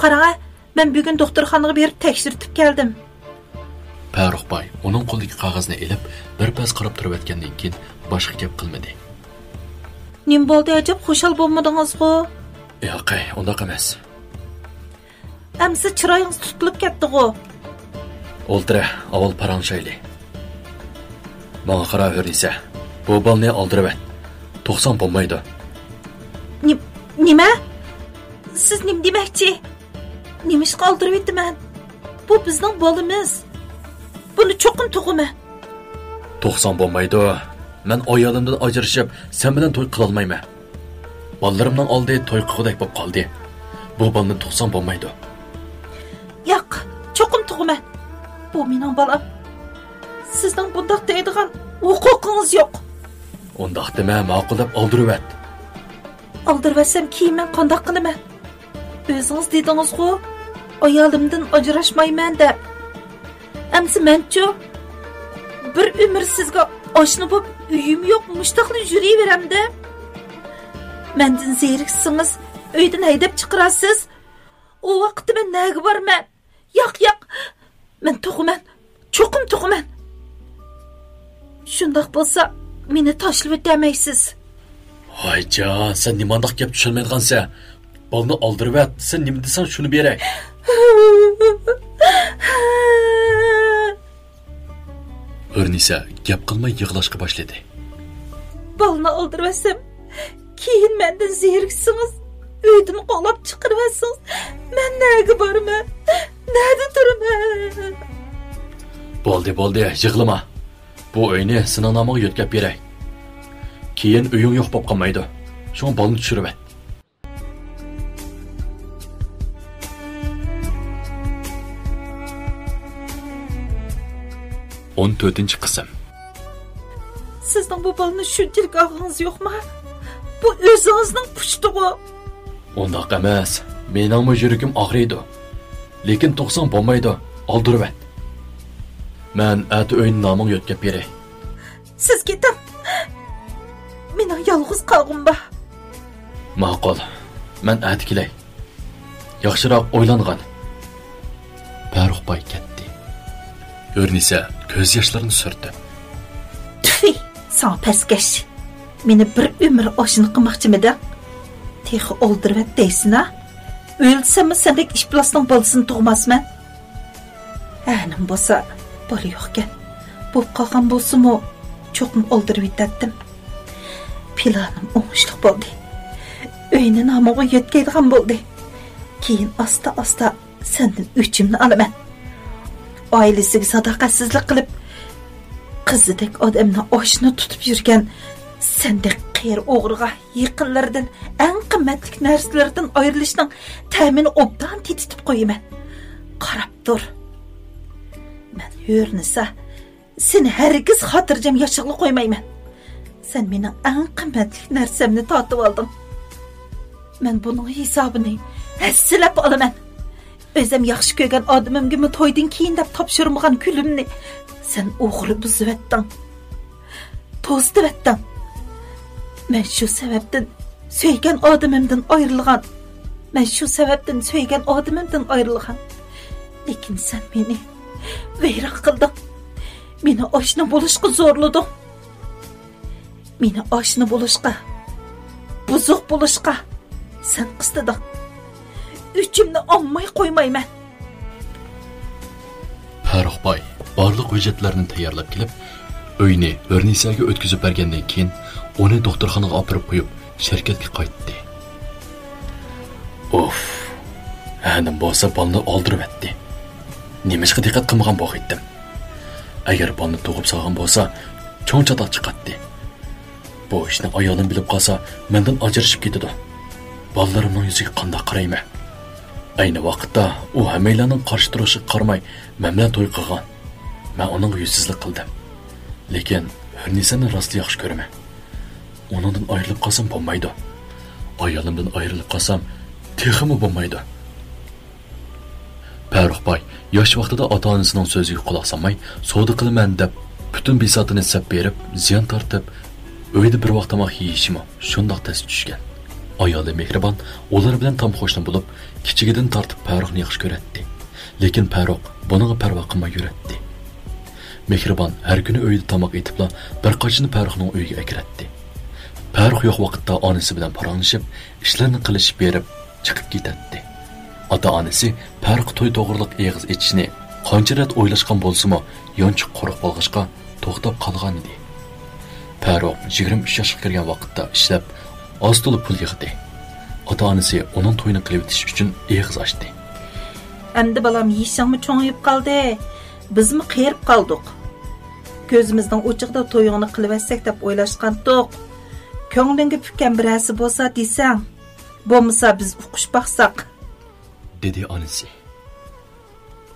قاراڭە، مەن بۈگۈن دوختۇرخانىغا بېرىپ تەكشۈرتۈپ كەلدىم. پەرۇق باي ئۇنىڭ قولىدىكى قەغەزنى ئېلىپ، بىر پەس قاراپ تۇرۇۋەتكەندىن كېيىن باشقا گەپ قىلمىدى. نېمە بولدى ئەجەب، خۇشال بولمىدىڭىزغۇ؟ ياق، ئۇنداق ئەمەس. ئەمسە چىرايىڭىز تۇتۇلۇپ كەتتىغۇ؟ ئولتۇرە، ئاۋۋال پاراڭلىشايلى. ماڭا قارا، ھۆرنىسە. بۇ بالىنى ئالدۇرۇۋەت. تۇغساڭ بولمايدۇ. نېم-، نېمە؟ سىز نېمە دېمەكچى؟ نېمىشقا ئالدۇرۇۋېتىمەن؟ بۇ بىزنىڭ بالىمىز. بۇنى چوقۇم تۇغىمەن. تۇغساڭ بولمايدۇ. مەن ئايالىمدىن ئاجرىشىپ، سەن بىلەن توي قىلالمايمەن. بالىلىرىمنىڭ ئالدى توي قىلغۇدەك بولۇپ قالدى. بۇ بالىنى تۇغساڭ بولمايدۇ. ياق، چوقۇم تۇغىمەن. بۇ مېنىڭ بالام. سىزنىڭ بۇنداق دەيدىغان ھوقۇقىڭىز يوق. ئۇنداق دېمە، ماقۇل دەپ ئالدۇرۇۋەت. ئالدۇرۇۋەتسەم كېيىن مەن قانداق قىلىمەن؟ ئۆزىڭىز دېدىڭىزغۇ، ئايالىمدىن ئاجراشمايمەن دەپ. ئەمسە مەنچۇ؟ بىر ئۆمۈر سىزگە ئاشنا بولۇپ، ئۆيۈم يوق، مۇشتاقلا يۈرۈۋېرەمدىم. مەندىن زېرىكسىڭىز، ئۆيدىن ھەيدەپ چىقىرارسىز. ئۇ ۋاقىتتا مەن نەگە بارىمەن؟ ياق، ياق، مەن تۇغىمەن، چوقۇم تۇغىمەن. شۇنداق بولسا، مېنى تاشلىۋېتەلمەيسىز. ھايجان، سەن نېمانداق گەپ چۈشەنمەيدىغانسەن؟ بالىنى ئالدۇرۇۋەت، سەن نېمە دېسەڭ، شۇنى بېرەي. ھۆرنىسا گەپ قىلماي يىغلاشقا باشلىدى. بالىنى ئالدۇرۇۋەتسەم، كېيىن مەندىن زېرىكسىڭىز، ئۆيدىن قوغلاپ چىقىرىۋەتسىڭىز، مەن نەگە بارىمەن؟ نەدە تۇرىمەن؟ بولدى، بولدى، يىغلىما. بۇ ئۆينى سېنىڭ نامىڭغا يۆتكەپ بېرەي. كېيىن ئۆيۈڭ يوق بولۇپ قالمايدۇ. شۇڭا بالىنى چۈشۈرۈۋەت. ئون تۆتىنچى قىسىم. سىزنىڭ بۇ بالىنى شۇنچىلىك ئالغىڭىز يوقما؟ بۇ ئۆزىڭىزنىڭ پۇشتىغۇ. ئۇنداق ئەمەس، مېنىڭمۇ يۈرىكىم ئاغرىيدۇ. لېكىن تۇغساڭ بولمايدۇ، ئالدۇرۇۋەت. مەن ئەتە ئۆينى نامىڭغا يۆتكەپ بېرەي. سىز كېتىڭ. مېنىڭ يالغۇز قالغۇم بار. ماقۇل. مەن ئەتە كېلەي. ياخشىراق ئويلانغىن. پەرۇق باي كەتتى. ھۆرنىسا كۆز ياشلىرىنى سۈرتۈپ. تۈفى، ساڭا پەسكەش. مېنى بىر ئۆمۈر ئاشنا قىلماقچىمىدىڭ؟ تېخى ئالدۇرۇۋەت دەيسىنا؟ ئۆلسەممۇ سەندەك ئىپلاسنىڭ بالىسىنى تۇغماسمەن. ھە، نېمە بولسا، بالا يوقكەن. بولۇپ قالغان بولسىمۇ، چوقۇم ئالدۇرۇۋېتەتتىم. پىلانىم ئوڭۇشلۇق بولدى. ئۆينى نامىغا يۆتكەيدىغان بولدى. كېيىن ئاستا-ئاستا سەندىن ئۆچۈمنى ئالىمەن. ئائىلىسىگە ساداقەتسىزلىك قىلىپ، قىزىدەك ئادەمنى ئاشنا تۇتۇپ يۈرگەن سەندەك قېرى ئوغرىغا يېقىنلىرىدىن، ئەڭ قىممەتلىك نەرسىلىرىدىن ئايرىلىشنىڭ تەمىنى ئوبدان تېتىتىپ قويىمەن. قاراپ تۇر. مەن ھۆرنىسا، سېنى ھەرگىز خاتىرجەم ياشىغىلى قويمايمەن. سەن مېنىڭ ئەڭ قىممەتلىك نەرسەمنى تارتىۋالدىڭ. مەن بۇنىڭ ھېسابىنى ھەسسىلەپ ئالىمەن. ئۆزۈم ياخشى كۆرگەن ئادىمىمگىمۇ تويدىن كېيىن دەپ تاپشۇرمىغان كۈنۈمنى سەن ئوغرى بۇزۇۋەتتىڭ. توزۇتۇۋەتتىڭ. مەن شۇ سەۋەبتىن سۆيگەن ئادىمىمدىن ئايرىلغان. مەن شۇ سەۋەبتىن سۆيگەن ئادىمىمدىن ئايرىلغان. لېكىن سەن مېنى ۋەيران قىلدىڭ. مېنى ئاشنا بولۇشقا زورلىدىڭ. مېنى ئاشنا بولۇشقا، بۇزۇق بولۇشقا سەن قىستىدىڭ. ئۆچۈمنى ئالماي قويمايمەن. پەرۇق باي بارلىق ھۆججەتلەرنى تەييارلاپ كېلىپ، ئۆينى ھۆرنىسەگە ئۆتكۈزۈپ بەرگەندىن كېيىن، ئۇنى دوختۇرخانىغا ئاپىرىپ قويۇپ، شىركەتكە قايتتى. ئۇف، ھەنىم بولسا بالىنى ئالدۇرۇۋەتتى. نېمىشقا دىققەت قىلمىغان بولغىيتتىم؟ ئەگەر بالىنى تۇغۇپ سالغان بولسا، چوڭ چاتاق چىقاتتى. بۇ ئىشنى ئايالىم بىلىپ قالسا، مەندىن ئاجرىشىپ كېتىدۇ. بالىلىرىمنىڭ يۈزىگە قانداق قارايمەن؟ ئەينى ۋاقىتتا ئۇ ھەممەيلەننىڭ قارشى تۇرۇشىغا قارىماي، مەن بىلەن توي قىلغان. مەن ئۇنىڭغا يۈزسىزلىك قىلدىم. لېكىن ھۆرنىسەنى راستلا ياخشى كۆرىمەن. ئۇنىڭدىن ئايرىلىپ قالسام بولمايدۇ. ئايالىمدىن ئايرىلىپ قالسام، تېخىمۇ بولمايدۇ. پەرۇق باي ياش ۋاقتىدا ئاتا-ئانىسىنىڭ سۆزىگە قۇلاق سالماي، سودا قىلىمەن دەپ، پۈتۈن بىساتىنى سەپ بېرىپ، زىيان تارتىپ، ئۆيدە بىر ۋاق تاماق يېيىشىمۇ شۇنداق تەس چۈشكەن. ئايالى مېھرىبان ئۇلار بىلەن تام قوشنا بولۇپ، كىچىكىدىن تارتىپ پەرۇقنى ياخشى كۆرەتتى. لېكىن پەرۇق بۇنىڭغا پەرۋا قىلماي يۈرەتتى. مېھرىبان ھەر كۈنى ئۆيدە تاماق ئېتىپلا، بىر قاچىنى پەرۇقنىڭ ئۆيىگە ئەكىرەتتى. پەرۇق يوق ۋاقىتتا ئانىسى بىلەن پاراڭلىشىپ، ئىشلىرىنى قىلىشىپ بېرىپ، چىقىپ كېتەتتى. ئاتا-ئانىسى پەرۇق توي توغرىلىق ئېغىز ئېچىشنى قانچە رەت ئويلاشقان بولسىمۇ، يانچۇق قۇرۇق بولغاچقا، توختاپ قالغانىدى. پەرۇق يىگىرمە ئۈچ ياشقا كىرگەن ۋاقىتتا ئىشلەپ، ئاز-تولا پۇل يىغدى. ئاتا-ئانىسى ئۇنىڭ تويىنى قىلىۋېتىش ئۈچۈن ئېغىز ئاچتى. ئەمدى بالام، يېشىڭمۇ چوڭىيىپ قالدى، بىزمۇ قېرىپ قالدۇق. كۆزىمىزنىڭ ئوچىقىدا تويۇڭنى قىلىۋەتسەك دەپ ئويلاشقانتۇق. كۆڭلۈڭگە پۈككەن بىرەرسى بولسا دېسەڭ، بولمىسا بىز ئۇقۇش باقساق، دېدى ئانىسى.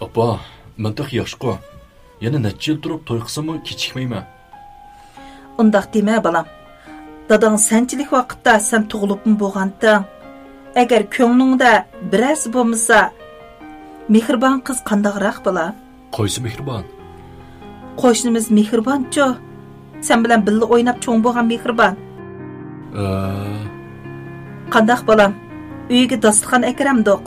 ئاپا، مەن تېخى ياشقۇ. يەنە نەچچە يىل تۇرۇپ توي قىلساممۇ كېچىكمەيمەن. ئۇنداق دېمە، بالام. داداڭ سەنچىلىك ۋاقىتتا سەن تۇغۇلۇپمۇ بولغانتىڭ. ئەگەر كۆڭلۈڭدە بىرەرسى بولمىسا، مېھرىبان قىز قانداقراق، بالام؟ قايسى مېھرىبان؟ قوشنىمىز مېھرىبانچۇ. سەن بىلەن بىللە ئويناپ چوڭ بولغان مېھرىبان. ئە. قانداق، بالام؟ ئۆيگە داستىخان ئەكىرەمدۇق؟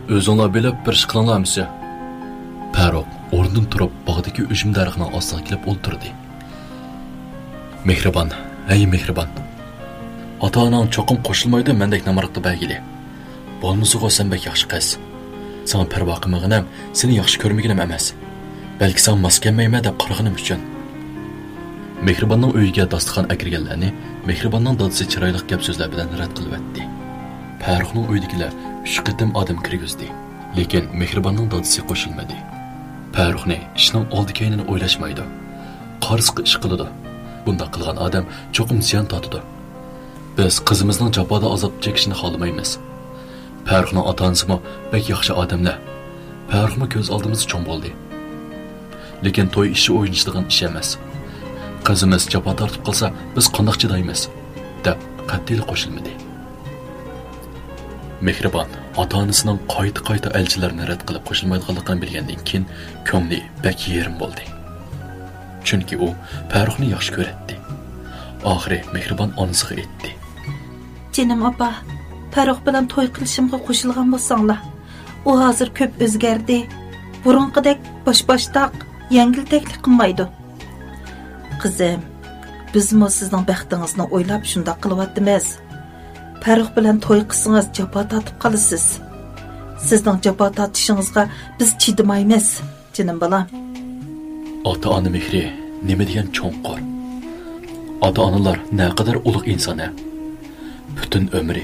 ئۆزۈڭلار بىلىپ بىر ئىش قىلىڭلار ئەمىسە. پەرۇق ئورنىدىن تۇرۇپ، باغدىكى ئۈجمە دەرىخىنىڭ ئاستىغا كېلىپ ئولتۇردى. مېھرىبان، ھەي مېھرىبان. ئاتا-ئاناڭ چوقۇم قوشۇلمايدۇ مەندەك نامراتقا بەرگىلى. بولمىسىغۇ سەن بەك ياخشى قىز. ساڭا پەرۋا قىلمىغىنىم، سېنى ياخشى كۆرمىگىنىم ئەمەس. بەلكى ساڭا ماس كەلمەيمەن دەپ قارىغىنىم ئۈچۈن. مېھرىباننىڭ ئۆيىگە داستىخان ئەكىرگەنلەرنى مېھرىباننىڭ دادىسى چىرايلىق گەپ-سۆزلەر بىلەن رەت قىلىۋەتتى. پەرۇقنىڭ ئۆيىدىكىلەر ئۈچ قېتىم ئادەم كىرگۈزدى. لېكىن مېھرىباننىڭ دادىسى قوشۇلمىدى. پەرۇقنى ئىشنىڭ ئالدى-كەينىنى ئويلاشمايدۇ. قارىسىغا ئىش قىلىدۇ. بۇنداق قىلغان ئادەم چوقۇم زىيان تارتىدۇ. بىز قىزىمىزنىڭ جاپادا ئازاب چېكىشىنى خالىمايمىز. پەرۇقنىڭ ئاتا-ئانىسىمۇ بەك ياخشى ئادەملەر. پەرۇقمۇ كۆز ئالدىمىزدا چوڭ بولدى. لېكىن توي ئىشى ئويلىنىشىدىغان ئىش ئەمەس. قىزىمىز جاپا تارتىپ قالسا، بىز قانداق چىدايمىز؟ دەپ قەتئىيلا قوشۇلمىدى. مېھرىبان ئاتا-ئانىسىنىڭ قايتا-قايتا ئەلچىلەرنى رەت قىلىپ قوشۇلمايدىغانلىقىنى بىلگەندىن كېيىن، كۆڭلى بەك يېرىم بولدى. چۈنكى ئۇ پەرۇقنى ياخشى كۆرەتتى. ئاخىرى مېھرىبان ئانىسىغا ئېيتتى. جېنىم ئاپا، پەرۇق بىلەن توي قىلىشىمغا قوشۇلغان بولساڭلار. ئۇ ھازىر كۆپ ئۆزگەردى. بۇرۇنقىدەك باش-باشتاق، يەڭگىلتەكلىك قىلمايدۇ. قىزىم، بىزمۇ سىزنىڭ بەختىڭىزنى ئويلاپ شۇنداق قىلىۋاتىمىز. پەرۇق بىلەن توي قىلسىڭىز جاپا تارتىپ قالىسىز. سىزنىڭ جاپا تارتىشىڭىزغا بىز چىدىمايمىز، جېنىم بالام. ئاتا-ئانا مېھرى نېمە دېگەن چوڭقۇر. ئاتا-ئانىلار نەقەدەر ئۇلۇغ ئىنسان ھە. پۈتۈن ئۆمرى،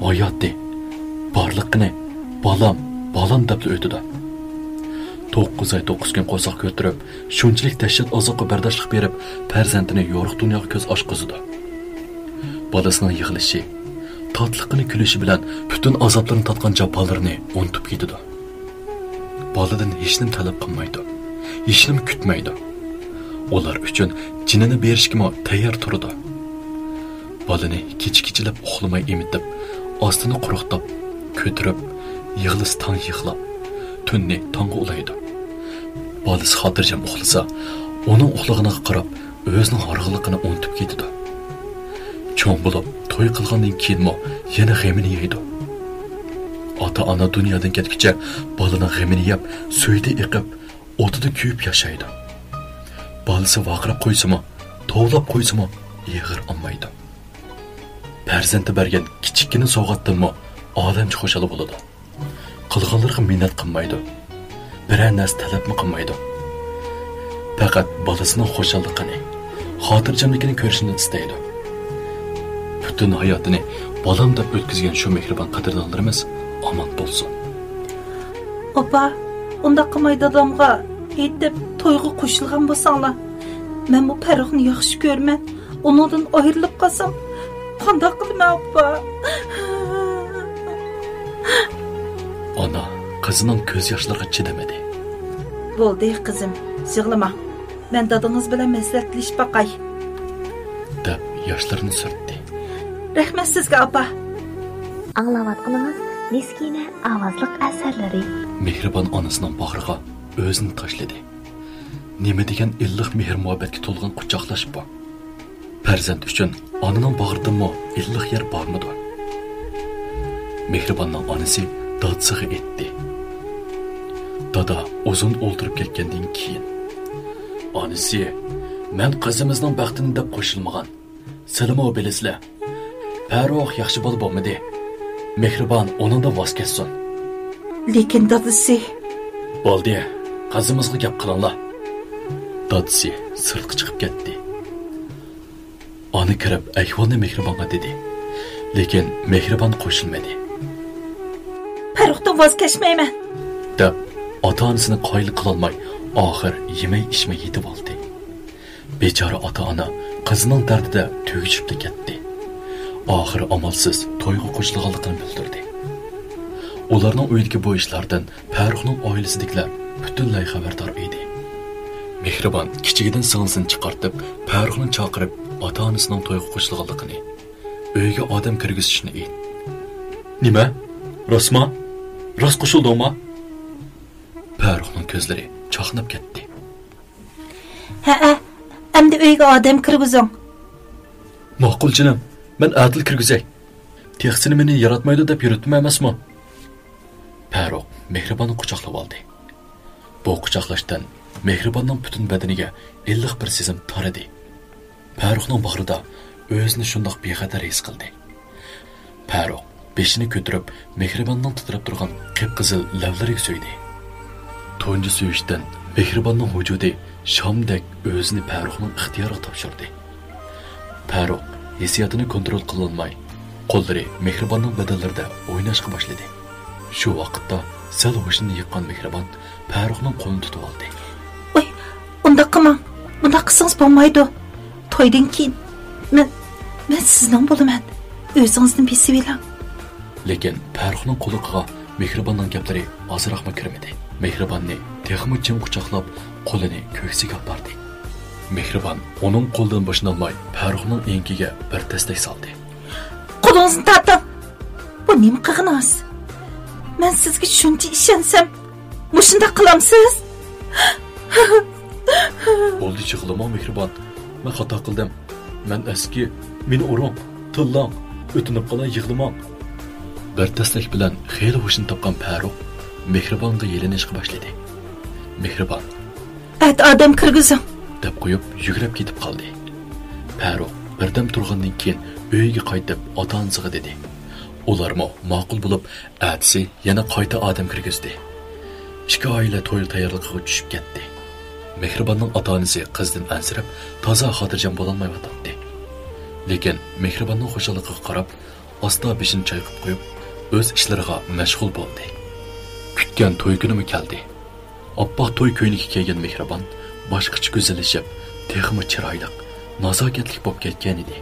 ھاياتى، بارلىقىنى بالام، بالام دەپلا ئۆتىدۇ. توققۇز ئاي توققۇز كۈن قورساق كۆتۈرۈپ، شۇنچىلىك دەھشەت ئازابقا بەرداشلىق بېرىپ، پەرزەنتىنى يورۇق دۇنياغا كۆز ئاچقۇزىدۇ. بالىسىنىڭ يىغلىشى، تاتلىقىنى كۈلۈشى بىلەن پۈتۈن ئازابلىرىنى تارتقان جاپالىرىنى ئۇنتۇپ كېتىدۇ. بالىدىن ھېچنېمە تەلەپ قىلمايدۇ، ھېچنېمە كۈتمەيدۇ. ئۇلار ئۈچۈن جېنىنى بېرىشكىمۇ تەييار تۇرىدۇ. بالىنى كېچە-كېچىلەپ ئۇخلىماي ئېمىتىپ، ئاستىنى قۇرۇقداپ، كۆتۈرۈپ، يىغلىسا تاڭ يىغلاپ، تۈننى تاڭغا ئۇلايدۇ. بالىسى خاتىرجەم ئۇخلىسا، ئۇنىڭ ئۇخلىغىنىغا قاراپ، ئۆزىنىڭ ھارغىنلىقىنى ئۇنتۇپ كېتىدۇ. چوڭ بولۇپ، توي قىلغاندىن كېيىنمۇ يەنە غېمىنى يەيدۇ. ئاتا-ئانا دۇنيادىن كەتكۈچە بالىنىڭ غېمىنى يەپ، سۈيىدە ئېقىپ، ئوتىدا كۆيۈپ ياشايدۇ. بالىسى ۋارقىراپ قويسىمۇ، توۋلاپ قويسىمۇ ئېغىر ئالمايدۇ. پەرزەنتى بەرگەن كىچىككىنە سوۋغاتتىنمۇ ئالەمچە خۇشال بولىدۇ. قىلغانلىرىغا مىننەت قىلمايدۇ. بىرەر نەرسە تەلەپمۇ قىلمايدۇ. پەقەت بالىسىنىڭ خۇشاللىقىنى، خاتىرجەملىكىنى كۆرۈشنى ئىستەيدۇ. پۈتۈن ھاياتىنى بالام دەپ ئۆتكۈزگەن شۇ مېھرىبان قەدىردانلىرىمىز ئامان بولسۇن. ئاپا، ئۇنداق قىلماي دادامغا ئېيتىپ تويغا قوشۇلغان بولساڭلار. مەنمۇ پەرۇقنى ياخشى كۆرىمەن. ئۇنىڭدىن ئايرىلىپ قالسام قانداق قىلىمەن، ئاپا؟ ئانا قىزىنىڭ كۆز ياشلىرىغا چىدىمىدى. بولدى، قىزىم، يىغلىما. مەن دادىڭىز بىلەن مەسلىھەتلىشىپ باقاي. دەپ ياشلىرىنى سۈرتتى. رەھمەت سىزگە، ئاپا. ئاڭلاۋاتقىنىڭىز مىسكىنە ئاۋازلىق ئەسەرلىرى. مېھرىبان ئانىسىنىڭ باغرىغا ئۆزىنى تاشلىدى. نېمە دېگەن ئىللىق مېھىر-مۇھەببەتكە تولغان قۇچاقلاش بۇ! پەرزەنت ئۈچۈن ئانىنىڭ باغرىدىنمۇ ئىللىق يەر بارمىدۇ؟ مېھرىباننىڭ ئانىسى دادىسىغا ئېيتتى. دادا ئۇزۇن ئولتۇرۇپ كەتكەندىن كېيىن، ئانىسى، مەن قىزىمىزنىڭ بەختىنى دەپ قوشۇلمىغان. سىلىمۇ بىلىسىلەر، پەرۇق ياخشى بالا بولمىدى. مېھرىبان ئۇنىڭدىن ۋاز كەچسۇن. لېكىن دادىسى. بولدى، قىزىمىزغا گەپ قىلىڭلار. دادىسى سىرتقا چىقىپ كەتتى. ئانا كىرىپ ئەھۋالنى مېھرىبانغا دېدى. لېكىن مېھرىبان قوشۇلمىدى. پەرۇقتىن ۋاز كەچمەيمەن، دەپ ئاتا-ئانىسىنى قايىل قىلالماي، ئاخىر يېمەي-ئىچمەي يېتىۋالدى. بىچارە ئاتا-ئانا قىزىنىڭ دەردىدە تۈگىشىپلا كەتتى. ئاخىرى ئامالسىز تويغا قوشۇلغانلىقىنى بىلدۈردى. ئۇلارنىڭ ئۆيىدىكى بۇ ئىشلاردىن پەرۇقنىڭ ئائىلىسىدىكىلەر پۈتۈنلەي خەۋەردار ئىدى. مېھرىبان كىچىكىدىن سىڭلىسىنى چىقارتىپ، پەرۇقنى چاقىرىپ، ئاتا-ئانىسىنىڭ تويغا قوشۇلغانلىقىنى، ئۆيگە ئادەم كىرگۈزۈشنى ئېيت. نېمە؟ راستما؟ راست قوشۇلدۇڭما؟ پەرۇقنىڭ كۆزلىرى چاقناپ كەتتى. ھەئە، ئەمدى ئۆيگە ئادەم كىرگۈزۈڭ. ماقۇل جېنىم، مەن ئەتىلا كىرگۈزەي. تېخىسىنى مېنى ياراتمايدۇ دەپ يۈرۈپتىمەن ئەمەسمۇ؟ پەرۇق مېھرىباننى قۇچاقلىۋالدى. بۇ قۇچاقلاشتىن مېھرىباننىڭ پۈتۈن بەدىنىگە ئىللىق بىر سېزىم تارىدى. پەرۇقنىڭ باغرىدا ئۆزىنى شۇنداق بىخەتەر ھېس قىلدى. پەرۇق بېشىنى كۆتۈرۈپ، مېھرىباننىڭ تىترەپ تۇرغان قىپقىزىل لەۋلىرىگە سۆيدى. تۇنجى سۆيۈشتىن مېھرىباننىڭ ۋۇجۇدى شامدەك ئۆزىنى پەرۇقنىڭ ئىختىيارىغا تاپشۇردى. پەرۇق ھېسسىياتىنى كونترول قىلالماي، قوللىرى مېھرىباننىڭ بەدەنلىرىدە ئويناشقا باشلىدى. شۇ ۋاقىتتا سەل ھوشىنى يىغقان مېھرىبان پەرۇقنىڭ قولىنى تۇتۇۋالدى. ۋاي، ئۇنداق قىلماڭ. ئۇنداق قىلسىڭىز بولمايدۇ. تويدىن كېيىن مەن، مەن سىزنىڭ بولىمەن. ئۆزىڭىزنى بېسىۋېلىڭ. لېكىن پەرۇقنىڭ قۇلىقىغا مېھرىباننىڭ گەپلىرى ئازراقمۇ كىرمىدى. مېھرىباننى تېخىمۇ چىڭ قۇچاقلاپ، قولىنى كۆكسىگە ئاپاردى. مېھرىبان ئۇنىڭ قولىدىن بوشىنالماي، پەرۇقنىڭ ئېڭىكىگە بىر تەستەك سالدى. قولىڭىزنى تارتىڭ! بۇ نېمە قىلغىنىڭىز؟ مەن سىزگە شۇنچە ئىشەنسەم، مۇشۇنداق قىلامسىز؟ بولدى، يىغلىماڭ مېھرىبان. مەن خاتا قىلدىم. مەن ئەسكى، مېنى ئۇرۇڭ، تىللاڭ، ئۆتۈنۈپ قالاي، يىغلىماڭ. بىر تەسلىك بىلەن خېلى ھوشىنى تاپقان پەرۇق مېھرىبانغا يېلىنىشقا باشلىدى. مېھرىبان، ئەتە ئادەم كىرگۈزۈڭ، دەپ قويۇپ يۈگۈرۈپ كېتىپ قالدى. پەرۇق بىردەم تۇرغاندىن كېيىن ئۆيىگە قايتىپ ئاتا-ئانىسىغا دېدى. ئۇلارمۇ ماقۇل بولۇپ، ئەتىسى يەنە قايتا ئادەم كىرگۈزدى. ئىككى ئائىلە توي تەييارلىقىغا چۈشۈپ كەتتى. مېھرىباننىڭ ئاتا-ئانىسى قىزدىن ئەنسىرەپ، تازا خاتىرجەم بولالمايۋاتاتتى. لېكىن مېھرىباننىڭ خۇشاللىقىغا قاراپ، ئاستا بېشىنى چايقاپ قويۇپ، ئۆز ئىشلىرىغا مەشغۇل بولدى. كۈتكەن توي كۈنىمۇ كەلدى. ئاپئاق توي كۆينىكى كىيگەن مېھرىبان باشقىچە گۈزەللىشىپ، تېخىمۇ چىرايلىق، نازاكەتلىك بولۇپ كەتكەنىدى.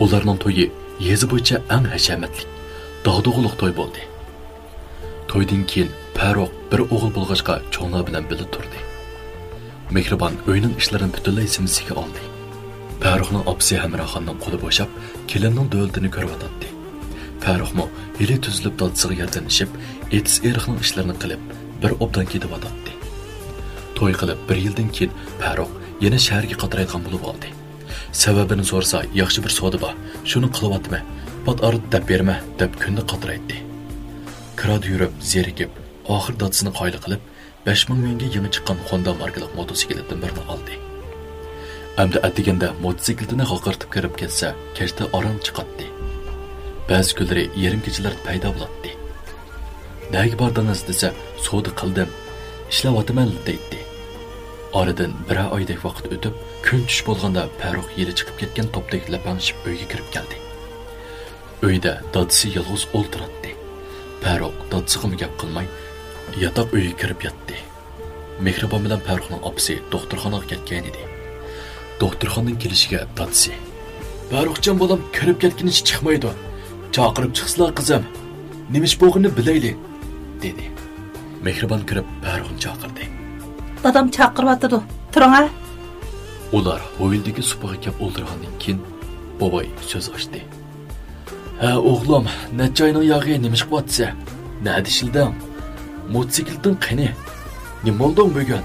ئۇلارنىڭ تويى يېزا بويىچە ئەڭ ھەشەمەتلىك، داغدۇغىلىق توي بولدى. تويدىن كېيىن پەرۇق بىر ئوغۇل بولغاچقا چوڭلار بىلەن بىللە تۇردى. مېھرىبان ئۆينىڭ ئىشلىرىنى پۈتۈنلەي زىممىسىگە ئالدى. پەرۇقنىڭ ئاپىسى ھەمراخاننىڭ قولى بوشاپ، كېلىننىڭ دۆلىتىنى كۆرۈۋاتاتتى. پەرۇقمۇ ھېلى تۈزىلىپ دادىسىغا ياردەملىشىپ، ئېتىز-ئېرىقنىڭ ئىشلىرىنى قىلىپ، بىر ئوبدان كېتىۋاتاتتى. توي قىلىپ بىر يىلدىن كېيىن پەرۇق يەنە شەھەرگە قاترايدىغان بولۇپ ئالدى. سەۋەبىنى سورىسا، ياخشى بىر سودا بار، شۇنى قىلىۋاتىمەن، پات ئارىدا دەپ بېرىمەن، دەپ كۈندە قاترايتتى. كىرادا يۈرۈپ، زېرىكىپ، ئاخىر دادىسىنى قايىل قىلىپ، بەش مىڭ يۈەنگە يېڭى چىققان خوندا ماركىلىق موتوسىكلىتتىن بىرنى ئالدى. ئەمدى ئەتىگەندە موتوسىكلىتىنى ھاقىرىتىپ كىرىپ كەتسە، كەچتە ئاران چىقاتتى. بەزى كۈنلىرى يېرىم كېچىلەردە پەيدا بولاتتى. نەگە باردىڭىز دېسە، سودا قىلدىم، ئىشلەۋاتىمەن دەيتتى. ئارىدىن بىرەر ئايدەك ۋاقىت ئۆتۈپ، كۈن چۈش بولغاندا پەرۇق ھېلى چىقىپ كەتكەن توپتەك لەپەڭشىپ ئۆيگە كىرىپ كەلدى. ئۆيدە دادىسى يالغۇز ئولتۇراتتى. پەرۇق دادىسىغىمۇ گەپ قىلماي، ياتاق ئۆيگە كىرىپ ياتتى. مېھرىبان بىلەن پەرۇقنىڭ ئاپىسى دوختۇرخانىغا كەتكەنىدى. دوختۇرخانىدىن كېلىشىگە دادىسى، پەرۇقجان بالام كىرىپ كەتكىنىچە چىقمايدۇ. چاقىرىپ چىقسىلا قىزىم. نېمە ئىش بولغىنىنى بىلەيلى، دېدى. مېھرىبان كىرىپ پەرۇقنى چاقىردى. دادام چاقىرىۋاتىدۇ. تۇرۇڭ ھە. ئۇلار ھويلىدىكى سۇپىغا كەپ ئولتۇرغاندىن كېيىن، بوۋاي سۆز ئاچتى. ھە، ئوغلۇم، نەچچە ئاينىڭ ياغى نېمە ئىش قىلىۋاتىسەن؟ نەدە ئىشلىدىڭ؟ موتوسىكلىتىڭ قېنى؟ نېمە بولدۇڭ بۈگۈن؟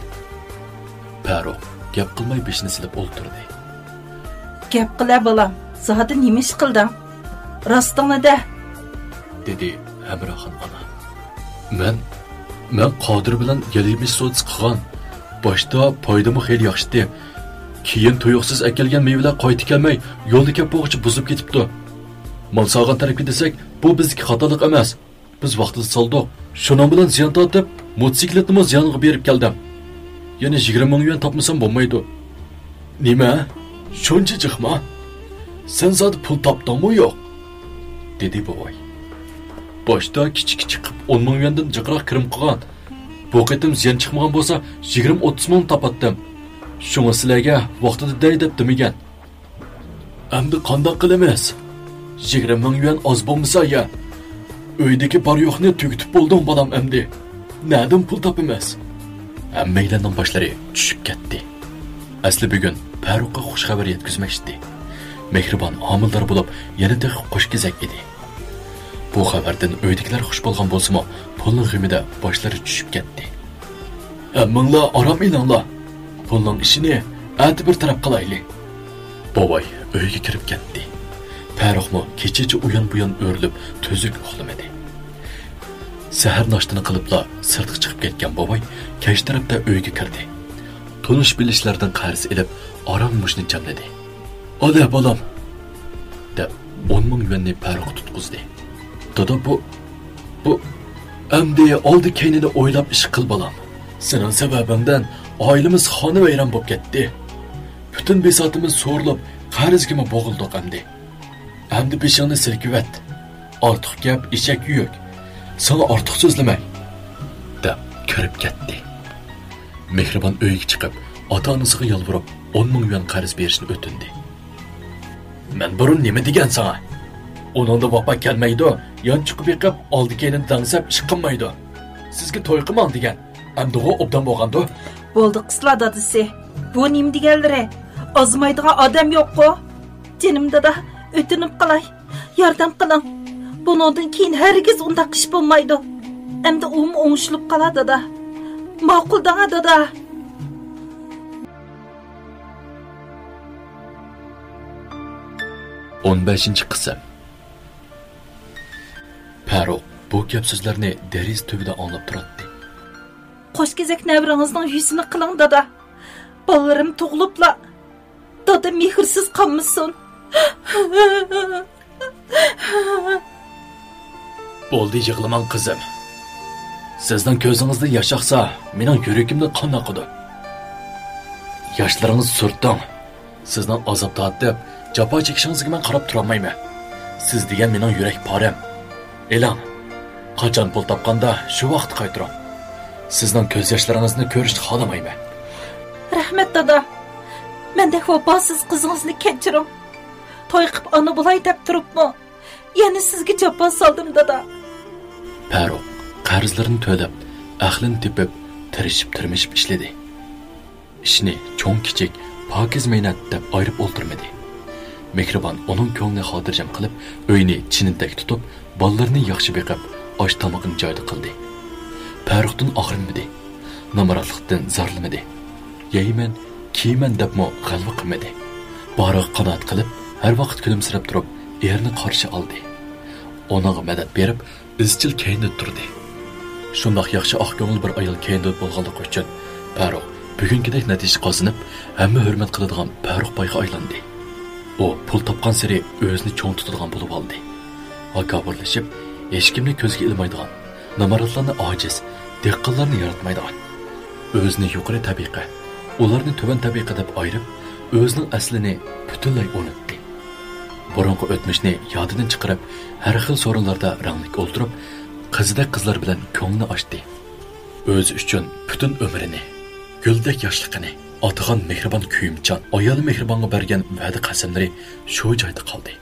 پەرۇق گەپ قىلماي بېشىنى سېلىپ ئولتۇردى. گەپ قىلە، بالام، زادى نېمە ئىش قىلدىڭ؟ راستىڭنى دە! دېدى ھەمراخان ئانا. مەن، مەن قادىر بىلەن يەل يېمىش سودىسى قىلغان. باشتا پايدىمۇ خېلى ياخشىتى. كېيىن تۇيۇقسىز ئەكەلگەن مېۋىلەر قايتا كەلمەي، يولدا كەپ بولغۇچە بۇزۇپ كېتىپتۇ. مال سالغان تەرەپكە دېسەك، بۇ بىزدىكى خاتالىق ئەمەس. بىز ۋاقتىدا سالدۇق. شۇنىڭ بىلەن زىيان تارتىپ، موتوسىكلىتنىمۇ زىيانغا بېرىپ كەلدىم. يەنە يىگىرمە مىڭ يۈەن تاپمىسام بولمايدۇ. نېمە؟ شۇنچە جىقما؟ سەن زادى پۇل تاپتىڭمۇ يوق؟ دېدى بوۋاي. باشتا كىچىك كىچىك قىلىپ ئون مىڭ يۈەندىن جىقراق كىرىم قىلغان. بۇ قېتىم زىيان چىقمىغان بولسا، يىگىرمە ئوتتۇز مىڭ تاپاتتىم. شۇڭا سىلەرگە ۋاقتىدا دەي دەپ دېمىگەن. ئەمدى قانداق قىلىمىز؟ يىگىرمە مىڭ يۈەن ئاز بولمىسا يا؟ ئۆيدىكى بار يوقنى تۈگىتىپ بولدۇڭ، بالام، ئەمدى نەدىن پۇل تاپىمىز؟ ھەممەيلەننىڭ باشلىرى چۈشۈپ كەتتى. ئەسلى بۈگۈن پەرۇققا خۇش خەۋەر يەتكۈزمەكچىدى. مېھرىبان ھامىلىدار بولۇپ، يەنە تېخى قوش كېزەك ئىدى. بۇ خەۋەردىن ئۆيدىكىلەر خۇش بولغان بولسىمۇ، پۇلنىڭ غېمىدە باشلىرى چۈشۈپ كەتتى. ھەممىڭلار ئارام ئېلىڭلار. پۇلنىڭ ئىشىنى ئەتە بىر تەرەپ قىلايلى. بوۋاي ئۆيگە كىرىپ كەتتى. پەرۇقمۇ كېچىچە ئۇيان-بۇيان ئۆرۈلۈپ، تۈزۈك ئۇخلىمىدى. سەھەر ناشتىنى قىلىپلا سىرتقا چىقىپ كەتكەن بوۋاي كەچ تەرەپتە ئۆيگە كىردى. تونۇش-بىلىشلەردىن قەرز ئېلىپ، ئاران مۇشتنى جەملىدى. ئالە، بالام! دەپ، ئون مىڭ يۈەننى پەرۇققا تۇتقۇزدى. دادا، بۇ، بۇ، ئەمدى ئالدى-كەينىنى ئويلاپ ئىش قىل، بالام. سېنىڭ سەۋەبىڭدىن ئائىلىمىز خانىۋەيران بولۇپ كەتتى. پۈتۈن بىساتىمىز سورۇلۇپ، قەرزگىمۇ بوغۇلدۇق ئەمدى. ئەمدى بېشىڭنى سىلكىۋەت. ئارتۇق گەپ ئېشەك يۈك. ساڭا ئارتۇق سۆزلىمەي. دەپ كىرىپ كەتتى. مېھرىبان ئۆيگە چىقىپ، ئاتا-ئانىسىغا يالۋۇرۇپ، ئون مىڭ يۈەن قەرز بېرىشنى ئۆتۈندى. مەن بۇرۇن نېمە دېگەن ساڭا؟ ئۇنىڭدا ۋاپا كەلمەيدۇ، يانچۇققا بېقىپ، ئالدى-كەينىنى دەڭسەپ ئىش قىلمايدۇ. سىزگە توي قىلماڭ دېگەن. ئەمدىغۇ ئوبدان بولغاندۇ؟ بولدى قىسلا دادىسى. بۇ نېمە دېگەنلىرى؟ ئازمايدىغان ئادەم يوققۇ. جېنىم دادا، ئۆتۈنۈپ قالاي. ياردەم قىلىڭ. بۇنىڭدىن كېيىن ھەرگىز ئۇنداق ئىش بولمايدۇ. ئەمدى ئۇمۇ ئوڭشىلىپ قالا دادا. ماقۇل دەڭە دادا. ئون بەشىنچى قىسىم. پەرۇق بۇ گەپ سۆزلەرنى دېرىزە تۈۋىدە ئاڭلاپ تۇراتتى. قوش كېزەك نەۋرىڭىزنىڭ يۈزىنى قىلىڭ دادا. بالىلىرىم تۇغۇلۇپلا دادا مېھىرسىز قالمىسۇن. بولدى، يىغلىماڭ قىزىم. سىزنىڭ كۆزىڭىزدىن ياش ئاقسا، مېنىڭ يۈرىكىمدىن قان ئاقىدۇ. ياشلىرىڭىزنى سۈرتۈڭ. سىزنىڭ ئازاب تارتىپ، جاپا چېكىشىڭىزگە مەن قاراپ تۇرالمايمەن. سىز دېگەن مېنىڭ يۈرەك پارەم. ئېلىڭ، قاچان پۇل تاپقاندا شۇ ۋاقىتتا قايتۇرۇڭ. سىزنىڭ كۆز ياشلىرىڭىزنى كۆرۈشنى خالىمايمەن. رەھمەت دادا. مەندەك ۋاپاسىز قىزىڭىزنى كەچۈرۈڭ. توي قىپ ئانا بولاي دەپ تۇرۇپمۇ، يەنە سىزگە جاپا سالدىم دادا. پەرۇق قەرزلىرىنى تۆلەپ، ئەقلىنى تېپىپ، تىرىشىپ-تىرمىشىپ ئىشلىدى. ئىشنى چوڭ-كىچىك، پاكىز مەينەت دەپ ئايرىپ ئولتۇرمىدى. مېھرىبان ئۇنىڭ كۆڭلىنى خاتىرجەم قىلىپ، ئۆينى چىنىدەك تۇتۇپ، بالىلىرىنى ياخشى بېقىپ، ئاش-تامىقىنى جايىدا قىلدى. پەرۇقتىن ئاغرىنمىدى. نامراتلىقتىن زارلىمىدى. يەيمەن، كىيىمەن دەپمۇ غەلۋە قىلمىدى. بارىغا قانائەت قىلىپ، ھەر ۋاقىت كۈلۈمسىرەپ تۇرۇپ، ئېرىنى قارشى ئالدى. ئۇنىڭغا مەدەت بېرىپ، ئىزچىل كەينىدە تۇردى. شۇنداق ياخشى، ئاق كۆڭۈل بىر ئايال كەينىدە بولغانلىقى ئۈچۈن، پەرۇق بۈگۈنكىدەك نەتىجە قازىنىپ، ھەممە ھۆرمەت قىلىدىغان پەرۇق بايغا ئايلاندى. ئۇ پۇل تاپقانسېرى ئۆزىنى چوڭ تۇتىدىغان بولۇۋالدى. ھاكاۋۇرلىشىپ، ھېچكىمنى كۆزگە ئىلمايدىغان، نامراتلارنى ئاجىز، دېھقانلارنى ياراتمايدىغان، ئۆزىنى يۇقىرى تەبىقە، ئۇلارنى تۆۋەن تەبىقە دەپ ئايرىپ، ئۆزىنىڭ ئەسلىنى پۈتۈنلەي ئۇنتتى. بۇرۇنقى ئۆتمۈشنى يادىدىن چىقىرىپ، ھەر خىل سورۇنلاردا رەڭلىك ئولتۇرۇپ، قىزىدەك قىزلار بىلەن كۆڭلىنى ئاچتى. ئۆزى ئۈچۈن پۈتۈن ئۆمرىنى، گۈلدەك ياشلىقىنى، ئاتىغان مېھرىبان كۆيۈمچان ئايالى مېھرىبانغا بەرگەن ۋەدە قەسەملىرى شۇ جايدا قالدى.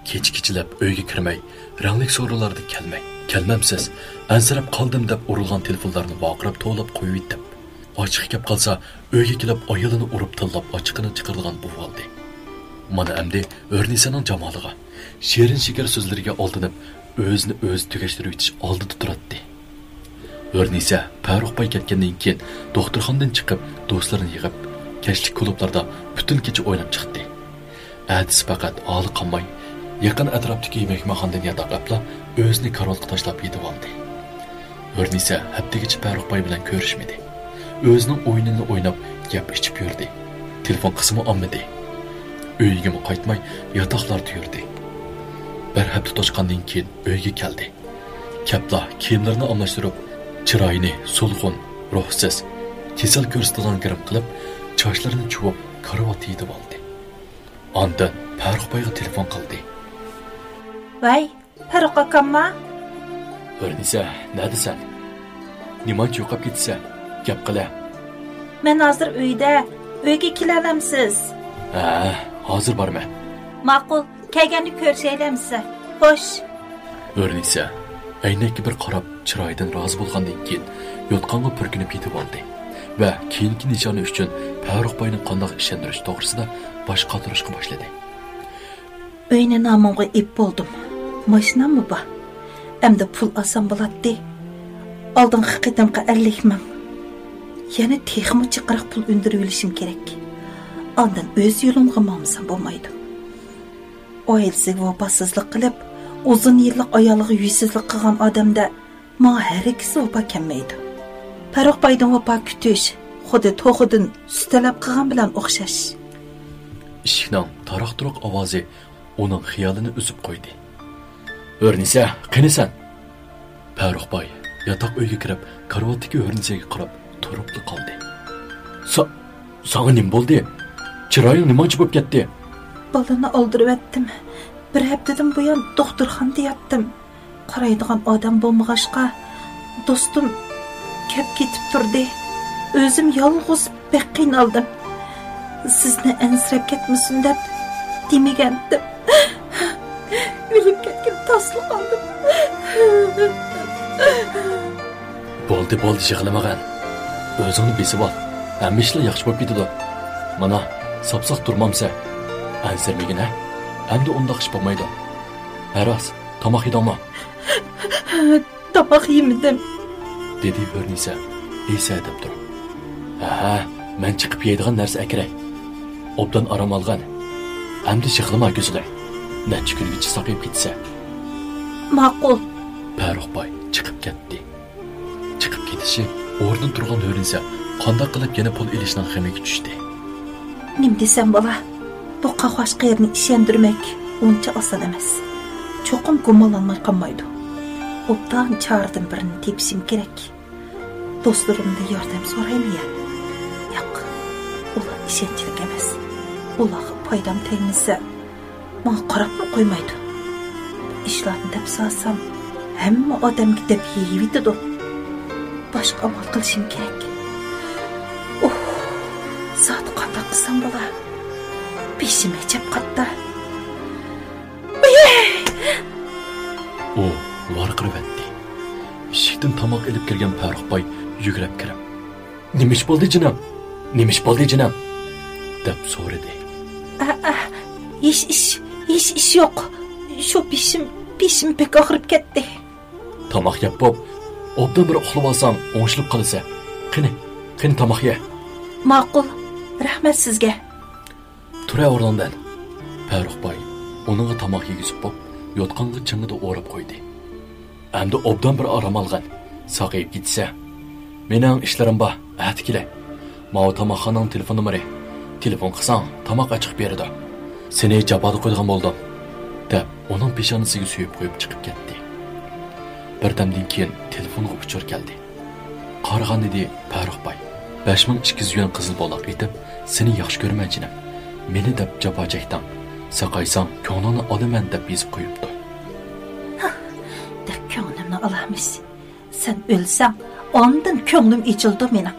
كېچە-كېچىلەپ ئۆيگە كىرمەي، رەڭلىك سورۇنلاردا كەلمەي، كەلمەمسىز، ئەنسىرەپ قالدىم دەپ ئۇرۇلغان تېلېفونلارنى ۋارقىراپ توۋلاپ قويۇۋېتىپ، ئاچچىقى كەپ قالسا، ئۆيگە كېلىپ ئايالىنى ئۇرۇپ تىللاپ ئاچچىقىنى چىقىرىدىغان بولۇۋالدى. مانا ئەمدى ھۆرنىسەنىڭ جامالىغا، شېرىن شېكەر سۆزلىرىگە ئالدىنىپ، ئۆزىنى ئۆزى تۈگەشتۈرۈۋېتىش ئالدىدا تۇراتتى. ھۆرنىسە پەرۇخ باي كەتكەندىن كېيىن دوختۇرخانىدىن چىقىپ، دوستلىرىنى يىغىپ، كەچلىك كۇلۇبلاردا پۈتۈن كېچە ئويناپ چىقتى. ئەتىسى پەقەت ھالى قانماي، يېقىن ئەتراپتىكى مېھمانخانىدىن ياتاق ئاپلا، ئۆزىنى كارىۋاتقا تاشلاپ يېتىۋالدى. ھۆرنىسە ھەپتىگىچە پەرۇخ باي بىلەن كۆرۈشمىدى. ئۆزىنىڭ ئويۇنىنى ئويناپ، يەپ ئىچىپ يۈردى. تېلېفون قىلسىمۇ ئالمىدى. ئۆيىگىمۇ قايتماي، ياتاقلاردا يۈردى. بىر ھەپتە توشقاندىن كېيىن ئۆيگە كەلدى. كەپلا كىيىملىرىنى ئالماشتۇرۇپ، چىرايىنى سولغۇن، روھسىز، كېسەل كۆرسىتىدىغان گىرىم قىلىپ، چاچلىرىنى چۇۋۇپ، كارىۋاتتا يېتىۋالدى. ئاندىن پەرۇخ بايغا تېلېفون قىلدى. ۋەي، پەرۇخ ئاكامما؟ ھۆرنىسە، نەدىسەن؟ نېمانچە يوقاپ كېتىسەن؟ گەپ قىلە. مەن ھازىر ئۆيدە. ئۆيگە كېلەلەمسىز؟ ھە، ھازىر بارىمەن. ماقۇل، كەلگەندە كۆرۈشەيلى ئەمىسە. خوش. ھۆرنىسە ئەينەككە بىر قاراپ، چىرايىدىن رازى بولغاندىن كېيىن، يوتقانغا پۈركىنىپ يېتىۋالدى ۋە كېيىنكى نىشانى ئۈچۈن پەرۇخ باينى قانداق ئىشەندۈرۈش توغرىسىدا باش قاتۇرۇشقا باشلىدى. ئۆينى نامىمغا ئېلىپ بولدۇم. ماشىناممۇ بار. ئەمدى پۇل ئالسام بولاتتى. ئالدىنقى قېتىمقى ئەللىك مىڭ. يەنە تېخىمۇ جىقراق پۇل ئۈندۈرۈۋېلىشىم كېرەك. ئاندىن ئۆز يولۇمغا ماڭمىسام بولمايدۇ. ئائىلىسىگە ۋاپاسىزلىق قىلىپ، ئۇزۇن يىللىق ئايالىغا يۈزسىزلىك قىلغان ئادەمدە ماڭا ھەرگىز ۋاپا كەلمەيدۇ. پەرۇخ بايدىن ۋاپا كۈتۈش خۇددى توخۇدىن سۈت تەلەپ قىلغان بىلەن ئوخشاش. ئىشىكنىڭ تاراق-تۇرۇق ئاۋازى ئۇنىڭ خىيالىنى ئۈزۈپ قويدى. ھۆرنىسە، قېنى سەن؟ پەرۇخ باي ياتاق ئۆيگە كىرىپ، كارىۋاتتىكى ھۆرنىسەگە قاراپ تۇرۇپلا قالدى. سا-، ساڭا نېمە بولدى؟ چىرايىڭ نېمانچە بولۇپ كەتتى؟ بالىنى ئالدۇرۇۋەتتىم. بىر ھەپتىدىن بۇيان دوختۇرخانىدا ياتتىم. قارايدىغان ئادەم بولمىغاچقا، دوستۇم كەپ كېتىپ تۇردى. ئۆزۈم يالغۇز بەك قىينالدىم. سىزنى ئەنسىرەپ كەتمىسۇن دەپ دېمىگەنتىم. ئۆلۈپ كەتكىلى تاسلا قالدىم. بولدى، بولدى، يىغلىمىغىن. ئۆزۈڭنى بېسىۋال. ھەممە ئىشلار ياخشى بولۇپ كېتىدۇ. مانا، ساپساق تۇرمامسەن. ئەنسىرىمىگىن، ھە؟ ئەمدى ئۇنداق ئىش بولمايدۇ. ھە راست، تاماق يېدىڭمۇ؟ تاماق يېمىدىم، دېدى ھۆرنىسە ئېسەدەپ تۇرۇپ. ھە، مەن چىقىپ يەيدىغان نەرسە ئەكىرەي. ئوبدان ئارام ئالغىن. ئەمدى يىغلىما، گۈزىلىم. نەچچە كۈنگىچە ساقىيىپ كېتىسەن. ماقۇل. پەرۇخ باي چىقىپ كەتتى. چىقىپ كېتىشى ئورنىدىن تۇرغان ھۆرنىسە قانداق قىلىپ يەنە پۇل ئېلىشنىڭ غېمىگە چۈشتى. نېمە دېسەم بولا؟ بۇ قاقاش قېرىنى ئىشەندۈرمەك ئۇنچە ئاسان ئەمەس. چوقۇم گۇمانلانماي قالمايدۇ. ئوبدان چارىدىن بىرىنى تېپىشىم كېرەك. دوستلىرىمدىن ياردەم سورايمۇ يا؟ ياق، ئۇلار ئىشەنچلىك ئەمەس. ئۇلارغا پايدام تەگمىسە، ماڭا قاراپمۇ قويمايدۇ. بۇ ئىشلارنى دەپ سالسام، ھەممە ئادەمگە دەپ يېيىۋېتىدۇ. باشقا ئامال قىلىشىم كېرەك. ئۇھ، زادى قانداق قىلسام بولا؟ بېشىم ئەجەب قاتتا. ئۇ ۋارقىرىۋەتتى. ئىشىكتىن تاماق ئېلىپ كىرگەن پەرۇخ باي يۈگرەپ كىرىپ، «نېمە ئىش بولدى، جېنىم؟ نېمە ئىش بولدى، جېنىم؟» دەپ سورىدى. ئە، ئە، ھېچ ئىش، ھېچ ئىش يوق. شۇ بېشىم، بېشىم بەك ئاغرىپ كەتتى. تاماق يەپ بوپ، ئوبدان بىر ئۇخلىۋالساڭ، ئوڭشىلىپ قالىسەن. قېنى، قېنى تاماق يە. ماقۇل، رەھمەت سىزگە. تۇرە ئورنۇڭدىن. پەرۇخ باي ئۇنىڭغا تاماق يېگۈزۈپ بوپ، يوتقانغا چىڭىدە ئوراپ قويدى. ئەمدى ئوبدان بىر ئارام ئالغىن. ساقىيىپ كېتىسەن. مېنىڭ ئىشلىرىم بار، ئەتە كېلە. ماۋۇ تاماقخانىنىڭ تېلېفون نومۇرى. تېلېفون قىلساڭ، تاماق ئاچىقىپ بېرىدۇ. سېنى جاپادا قويىدىغان بولدۇم، دەپ ئۇنىڭ پېشانىسىگە سۆيۈپ قويۇپ چىقىپ كەتتى. بىردەمدىن كېيىن تېلېفونغا ئۇچۇر كەلدى. قارىغان ئىدى پەرۇخ باي. «بەش مىڭ ئىككى يۈز يۈەن قىزىل بولاق ئېتىپ، سېنى ياخشى كۆرىمەن جېنىم. مېنى دەپ جاپا چەكتىڭ. ساقايساڭ، كۆڭلۈڭنى ئالىمەن» دەپ يېزىپ قويۇپتۇ. دەپ كۆڭلۈمنى ئالامىش. سەن ئۆلسەڭ، ئاندىن كۆڭلۈم ئېچىلىدۇ مېنىڭ.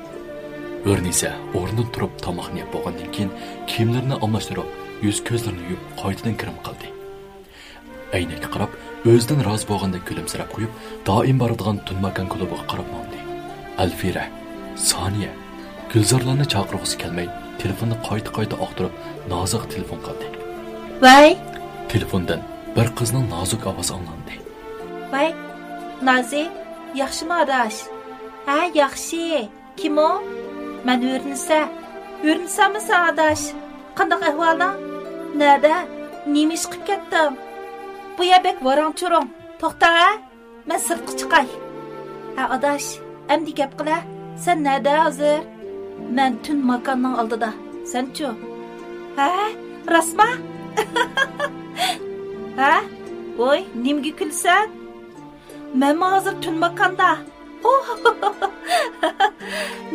ھۆرنىسە ئورنىدىن تۇرۇپ تاماقنى يەپ بولغاندىن كېيىن، كىيىملىرىنى ئالماشتۇرۇپ، يۈز-كۆزلىرىنى يۇيۇپ، قايتىدىن كىرىم قىلدى. ئەينەككە قاراپ، ئۆزىدىن رازى بولغاندەك كۈلۈمسىرەپ قويۇپ، دائىم بارىدىغان تۈن ماكان كۇلۇبىغا قاراپ ماڭدى. ئەلفىرە، سانىيە، گۈلزارلارنى چاقىرغۇسى كەلمەي، تېلېفوننى قايتا-قايتا ئاختۇرۇپ، نازىغا تېلېفون قىلدى. ۋەي. تېلېفوندىن بىر قىزنىڭ نازۇك ئاۋازى ئاڭلاندى. ۋەي، نازى، ياخشىمۇ ئاداش؟ ھە، ياخشى. كىم ئۇ؟ مەن ھۆرنىسە. ھۆرنىسەمۇ سەن ئاداش؟ قانداق ئەھۋالىڭ؟ نەدە؟ نېمە ئىش قىپ كەتتىڭ؟ بۇ يەر بەك ۋاراڭ-چۇرۇڭ. توختا ھە، مەن سىرتقا چىقاي. ھە ئاداش، ئەمدى گەپ قىلە. سەن نەدە ھازىر؟ مەن تۈن ماكاننىڭ ئالدىدا. سەنچۇ؟ ھە، راستما؟ ھە؟ ۋوي، نېمىگە كۈلىسەن؟ مەنمۇ ھازىر تۈن ماكاندا. ئوھ!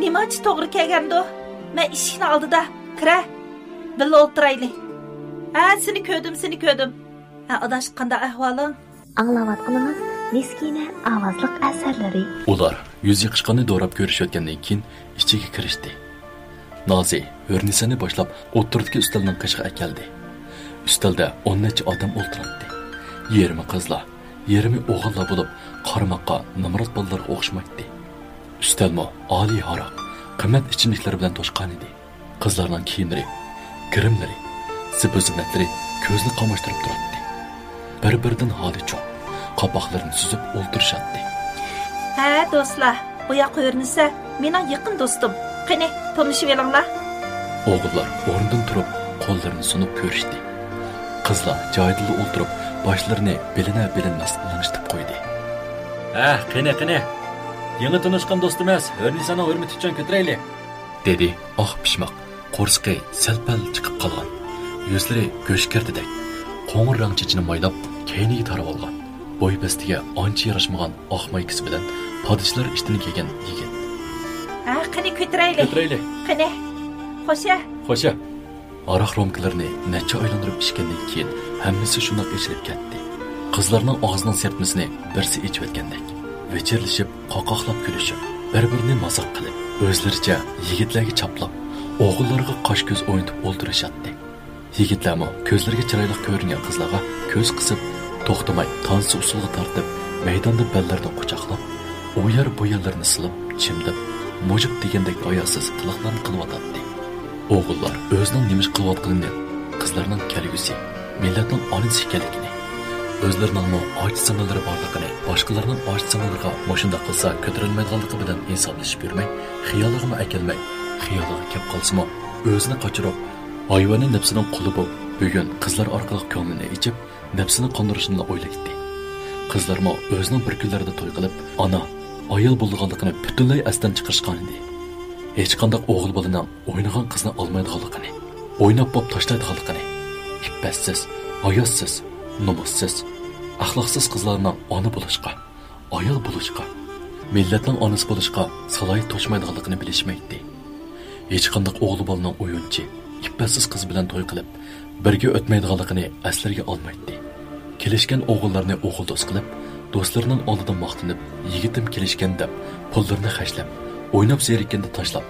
نېمانچە توغرا كەلگەندۇ؟ مەن ئىشىكنىڭ ئالدىدا. كىرە. بىللە ئولتۇرايلى. ھە، سېنى كۆردۈم، سېنى كۆردۈم. ھە ئاداش، قانداق ئەھۋالىڭ؟ ئاڭلاۋاتقىنىڭىز مىسكىنە ئاۋازلىق ئەسەرلىرى. ئۇلار يۈز يېقىشقاننى دوراپ كۆرۈشۈۋەتكەندىن كېيىن ئىچىگە كىرىشتى. نازى ھۆرنىسەنى باشلاپ ئوتتۇرىدىكى ئۈستەلنىڭ قېشىغا ئەكەلدى. ئۈستەلدە ئون نەچچە ئادەم ئولتۇراتتى. يېرىمى قىزلار، يېرىمى ئوغۇللار بولۇپ، قارىماققا نامرات بالىلارغا ئوخشىمايتتى. ئۈستەلمۇ ئالىي ھاراق، قىممەت ئىچىملىكلەر بىلەن توشقانىدى. قىزلارنىڭ كىيىملىرى، گىرىملىرى، زىبۇ-زىننەتلىرى كۆزنى قاماشتۇرۇپ تۇراتتى. بىر-بىرىدىن ھالى چوڭ، قاپاقلىرىنى سۈزۈپ ئولتۇرۇشاتتى. ھە، دوستلار، بۇ ياققا ئۆرنىسە، مېنىڭ يېقىن دوستۇم. قېنى، تونۇشۇۋېلىڭلار. ئوغۇللار ئورنىدىن تۇرۇپ، قوللىرىنى سۇنۇپ كۆرۈشتى. قىزلار جايىدىلا ئولتۇرۇپ، باشلىرىنى بىلىنە-بىلىنمەس لىڭشىتىپ قويدى. ھە، قېنى، قېنى، يېڭى تونۇشقان دوستىمىز ھۆرنىسانىڭ ھۆرمىتى ئۈچۈن كۆتۈرەيلى. دېدى ئاق پىشماق، قورسىقى سەل-پەل چىقىپ قالغان، يۈزلىرى گۆشكەردىدەك، قوڭۇر رەڭ چېچىنى مايلاپ، كەينىگە تارىۋالغان، بوي-بەستىگە ئانچە ياراشمىغان ئاق مايكىسى بىلەن پادىچىلار ئىشتىنى كىيگەن يىگىت. ھە، قېنى كۆتۈرەيلى. كۆتۈرەيلى. قېنى. خوشە. خوشە. ھاراق رومكىلىرىنى نەچچە ئايلاندۇرۇپ ئىچكەندىن كېيىن، ھەممىسى شۇنداق ئېچىلىپ كەتتى. قىزلارنىڭ ئاغزىنىڭ سىرتمىسىنى بىرسى ئېچىۋەتكەندەك، ۋىچىرلىشىپ، قاقاقلاپ كۈلۈشۈپ، بىر-بىرىنى مازاق قىلىپ، ئۆزلىرىچە يىگىتلەرگە چاپلاپ، ئوغۇللارغا قاش-كۆز ئوينىتىپ ئولتۇرۇشاتتى. يىگىتلەرمۇ كۆزلىرىگە چىرايلىق كۆرۈنگەن قىزلارغا كۆز قىسىپ، توختىماي تانسا ئۇسسۇلغا تارتىپ، مەيداندا بەللىرىدىن قۇچاقلاپ، ئۇ يەر بۇ يەرلىرىنى سىلاپ، چىمدىپ، مۇجۇپ دېگەندەك ھاياسىز قىلىقلارنى قىلىۋاتاتتى. ئوغۇللار ئۆزىنىڭ نېمە ئىش قىلىۋاتقىنىنى، قىزلارنىڭ كەلگۈسى، مىللەتنىڭ ئانىسى ئىكەنلىكىنى، ئۆزلىرىنىڭمۇ ئاچا-سىڭىللىرى بارلىقىنى، باشقىلارنىڭ ئاچا-سىڭىللىرىغا مۇشۇنداق قىلسا كۆتۈرەلمەيدىغانلىقى بىلەن ئىنسابلىشىپ يۈرمەي، خىيالىغىمۇ ئەكەلمەي، خىيالىغا كەپ قالسىمۇ، ئۆزىنى قاچۇرۇپ، ھايۋانىي نەپسىنىڭ قۇلى بولۇپ، بۈگۈن قىزلار ئارقىلىق كۆڭلىنى ئېچىپ، نەپسىنى قاندۇرۇشنىلا ئويلايتتى. قىزلارمۇ ئۆزىنىڭ بىر كۈنلەردە توي قىلىپ، ئانا، ئايال بولىدىغانلىقىنى پۈتۈنلەي ئەستىن چىقىرىشقانىدى. ھېچقانداق ئوغۇل بالىنىڭ ئوينىغان قىزنى ئالمايدىغانلىقىنى، ئويناپ بولۇپ تاشلايدىغانلىقىنى، ئىپپەتسىز، ھاياسىز، نومۇسسىز، ئەخلاقسىز قىزلارنىڭ ئانا بولۇشقا، ئايال بولۇشقا، مىللەتنىڭ ئانىسى بولۇشقا سالاھىيىتى توشمايدىغانلىقىنى بىلىشمەيتتى. ھېچقانداق ئوغۇل بالىنىڭ ئويۇنچى، ئىپپەتسىز قىز بىلەن توي قىلىپ، بىرگە ئۆتمەيدىغانلىقىنى ئەسلىرىگە ئالمايتتى. كېلىشكەن ئوغۇللارنى ئوغۇل دوست قىلىپ، دوستلىرىنىڭ ئالدىدا ماختىنىپ، يىگىتىم كېلىشكەن دەپ، پۇللىرىنى خەجلەپ، ئويناپ زېرىككەندە تاشلاپ،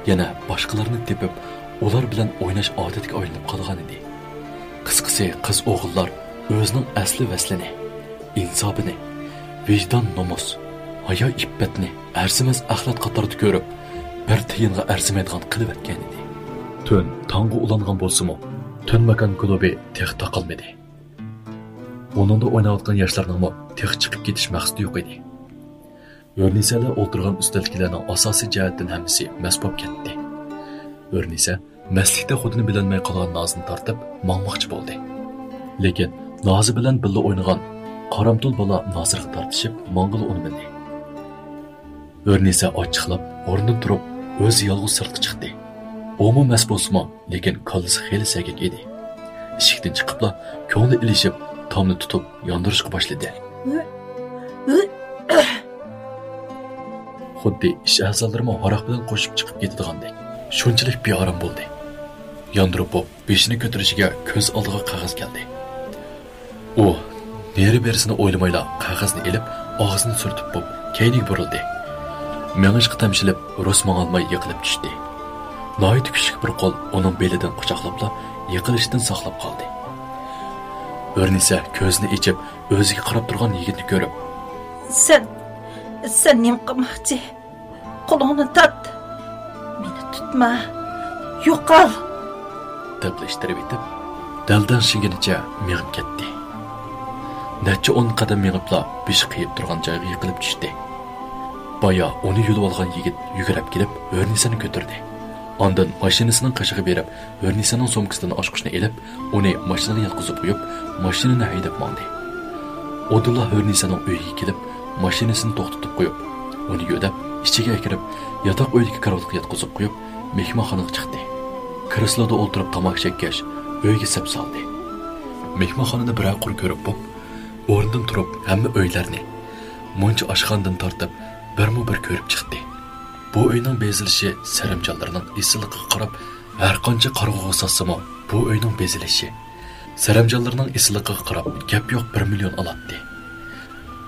يەنە باشقىلارنى تېپىپ، ئۇلار بىلەن ئويناش ئادەتكە ئايلىنىپ قالغانىدى. قىسقىسى، قىز ئوغۇللار ئۆزىنىڭ ئەسلى ۋەسلىنى، ئىنسابىنى، ۋىجدان نومۇس، ھايا ئىپپەتنى ئەرزىمەس ئەخلەت قاتارىدا كۆرۈپ، بىر تىيىنغا ئەرزىمەيدىغان قىلىۋەتكەنىدى. تۈن تاڭغا ئۇلانغان بولسىمۇ، تۈن ماكان كۇلۇبى تېخى تاقالمىدى. ئۇنىڭدا ئويناۋاتقان ياشلارنىڭمۇ تېخى چىقىپ كېتىش مەقسىتى يوق ئىدى. ھۆرنىسەلەر ئولتۇرغان ئۈستەلدىكىلەرنىڭ ئاساسىي جەھەتتىن ھەممىسى مەست بولۇپ كەتتى. ھۆرنىسە مەستلىكتە خۇدىنى بىلەلمەي قالغان نازىنى تارتىپ ماڭماقچى بولدى. لېكىن نازى بىلەن بىللە ئوينىغان قارامتۇل بالا نازىرغا تارتىشىپ ماڭغىلى ئۇنىمىدى. ھۆرنىسە ئاچچىقلاپ ئورنىدىن تۇرۇپ ئۆزى يالغۇز سىرتقا چىقتى. ئۇمۇ مەست بولسىمۇ، لېكىن كاللىسى خېلى سەگەك ئىدى. ئىشىكتىن چىقىپلا كۆڭلى ئېلىشىپ تامنى تۇتۇپ ياندۇرۇشقا باشلىدى. خۇددى ئىچ ئەزالىرىمۇ ھاراق بىلەن قوشۇپ چىقىپ كېتىدىغاندەك، شۇنچىلىك بىئارام بولدى. ياندۇرۇپ بولۇپ بېشىنى كۆتۈرۈشىگە كۆز ئالدىغا قەغەز كەلدى. ئۇ نېرى-بېرىسىنى ئويلىمايلا قەغەزنى ئېلىپ، ئاغزىنى سۈرتۈپ بولۇپ، كەينىگە بۇرۇلدى. مېڭىشقا تەمشىلىپ، رۇس ماڭالماي يىقىلىپ چۈشتى. ناھايىتى كۈچلۈك بىر قول ئۇنىڭ بېلىدىن قۇچاقلاپلا، يىقىلىشتىن ساقلاپ قالدى. ھۆرنىسە كۆزىنى ئېچىپ، ئۆزىگە قاراپ تۇرغان يىگىتنى كۆرۈپ، سەن، سەن نېمە قىلماقچى؟ قولۇڭنى تارت! مېنى تۇتما! يوقال! دەپلا ئىتتىرىۋېتىپ، دەلدەڭشىگىنىچە مېڭىپ كەتتى. نەچچە ئون قەدەم مېڭىپلا بېشى قېيىپ تۇرغان جايغا يىقىلىپ چۈشتى. بايا ئۇنى يۆلىۋالغان يىگىت يۈگۈرۈپ كېلىپ، ھۆرنىسەنى كۆتۈردى. ئاندىن ماشىنىسىنىڭ قېشىغا بېرىپ، ھۆرنىسەنىڭ سومكىسىدىن ئاچقۇچنى ئېلىپ، ئۇنى ماشىنىغا ياتقۇزۇپ قويۇپ، ماشىنىنى ھەيدەپ ماڭدى. ئابدۇللا ھۆرنىسەنىڭ ئۆيىگە كېلىپ، ماشىنىسىنى توختىتىپ قويۇپ، ئۇنى يۆدەپ، ئىچىگە ئەكىرىپ، ياتاق ئۆيدىكى كارىۋاتقا ياتقۇزۇپ قويۇپ، مېھمانخانىغا چىقتى. كرېسلودا ئولتۇرۇپ تاماكا چەككەچ، ئۆيگە سەپ سالدى. مېھمانخانىنى بىرەر قۇر كۆرۈپ بوپ، ئورنىدىن تۇرۇپ، ھەممە ئۆيلەرنى، مۇنچا ئاشخانىدىن تارتىپ، بىرمۇ بىر كۆرۈپ چىقتى. بۇ ئۆينىڭ بېزىلىشى سەرەمجانلىرىنىڭ ئېسىللىقىغا قاراپ، ھەر قانچە قارىغۇغا ساتسىمۇ، بۇ ئۆينىڭ بېزىلىشى سەرەمجانلىرىنىڭ ئېسىللىقىغا قاراپ، گەپ يوق بىر مىليون ئالاتتى.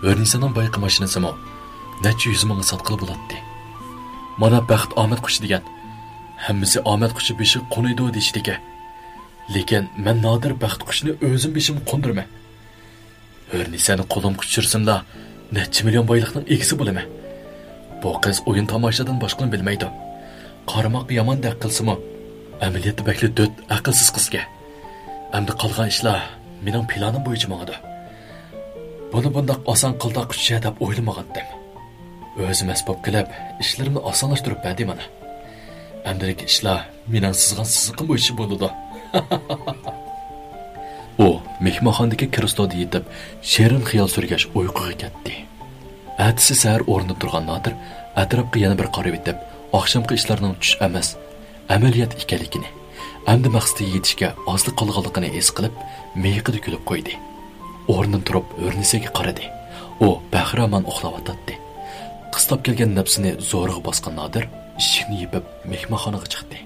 ھۆرنىسەنىڭ بايىقى ماشىنىسىمۇ نەچچە يۈز مىڭغا ساتقىلى بولاتتى. مانا بەخت ئامەت قۇشى دېگەن. ھەممىسى ئامەت قۇشى بېشىغا قونىدۇ دېيىشىدىكەن. لېكىن مەن نادىر بەخت قۇشىنى ئۆزۈم بېشىمغا قوندۇرىمەن. ھۆرنىسەنى قولۇمغا چۈشۈرسەملا، نەچچە مىليون بايلىقنىڭ ئىگىسى بولىمەن. بۇ قىز ئويۇن تاماشادىن باشقىنى بىلمەيدۇ. قارىماققا يامان دەق قىلسىمۇ، ئەمەلىيەتتە بەكلا دۆت، ئەقىلسىز قىزكەن. ئەمدى قالغان ئىشلار مېنىڭ پىلانىم بويىچە ماڭىدۇ. بۇنى بۇنداق ئاسان قىلداققا چۈشە دەپ ئويلىمىغانتىم. ئۆزى مەست بولۇپ قېلىپ، ئىشلىرىمنى ئاسانلاشتۇرۇپ بەردى مانا. ئەمدىكى ئىشلار مېنىڭ سىزغان سىزىقىم بويىچە بولىدۇ. ئۇ مېھمانخانىدىكى كرېسلودا يېتىپ، شېرىن خىيال سۈرگەچ ئۇيقۇغا كەتتى. ئەتىسى سەھەر ئورنىدىن تۇرغان نادىر ئەتراپقا يەنە بىر قارىۋېتىپ، ئاخشامقى ئىشلارنىڭ چۈش ئەمەس، ئەمەلىيەت ئىكەنلىكىنى، ئەمدى مەقسىتىگە يېتىشكە ئازلا قالغانلىقىنى ھېس قىلىپ، مىيىقىدا كۈلۈپ قويدى. ئورنىدىن تۇرۇپ ھۆرنىسەگە قارىدى. ئۇ بەخىرامان ئۇخلاۋاتاتتى. قىستاپ كەلگەن نەپسىنى زورىغا باسقان نادىر ئىشىكنى يېپىپ، مېھمانخانىغا چىقتى.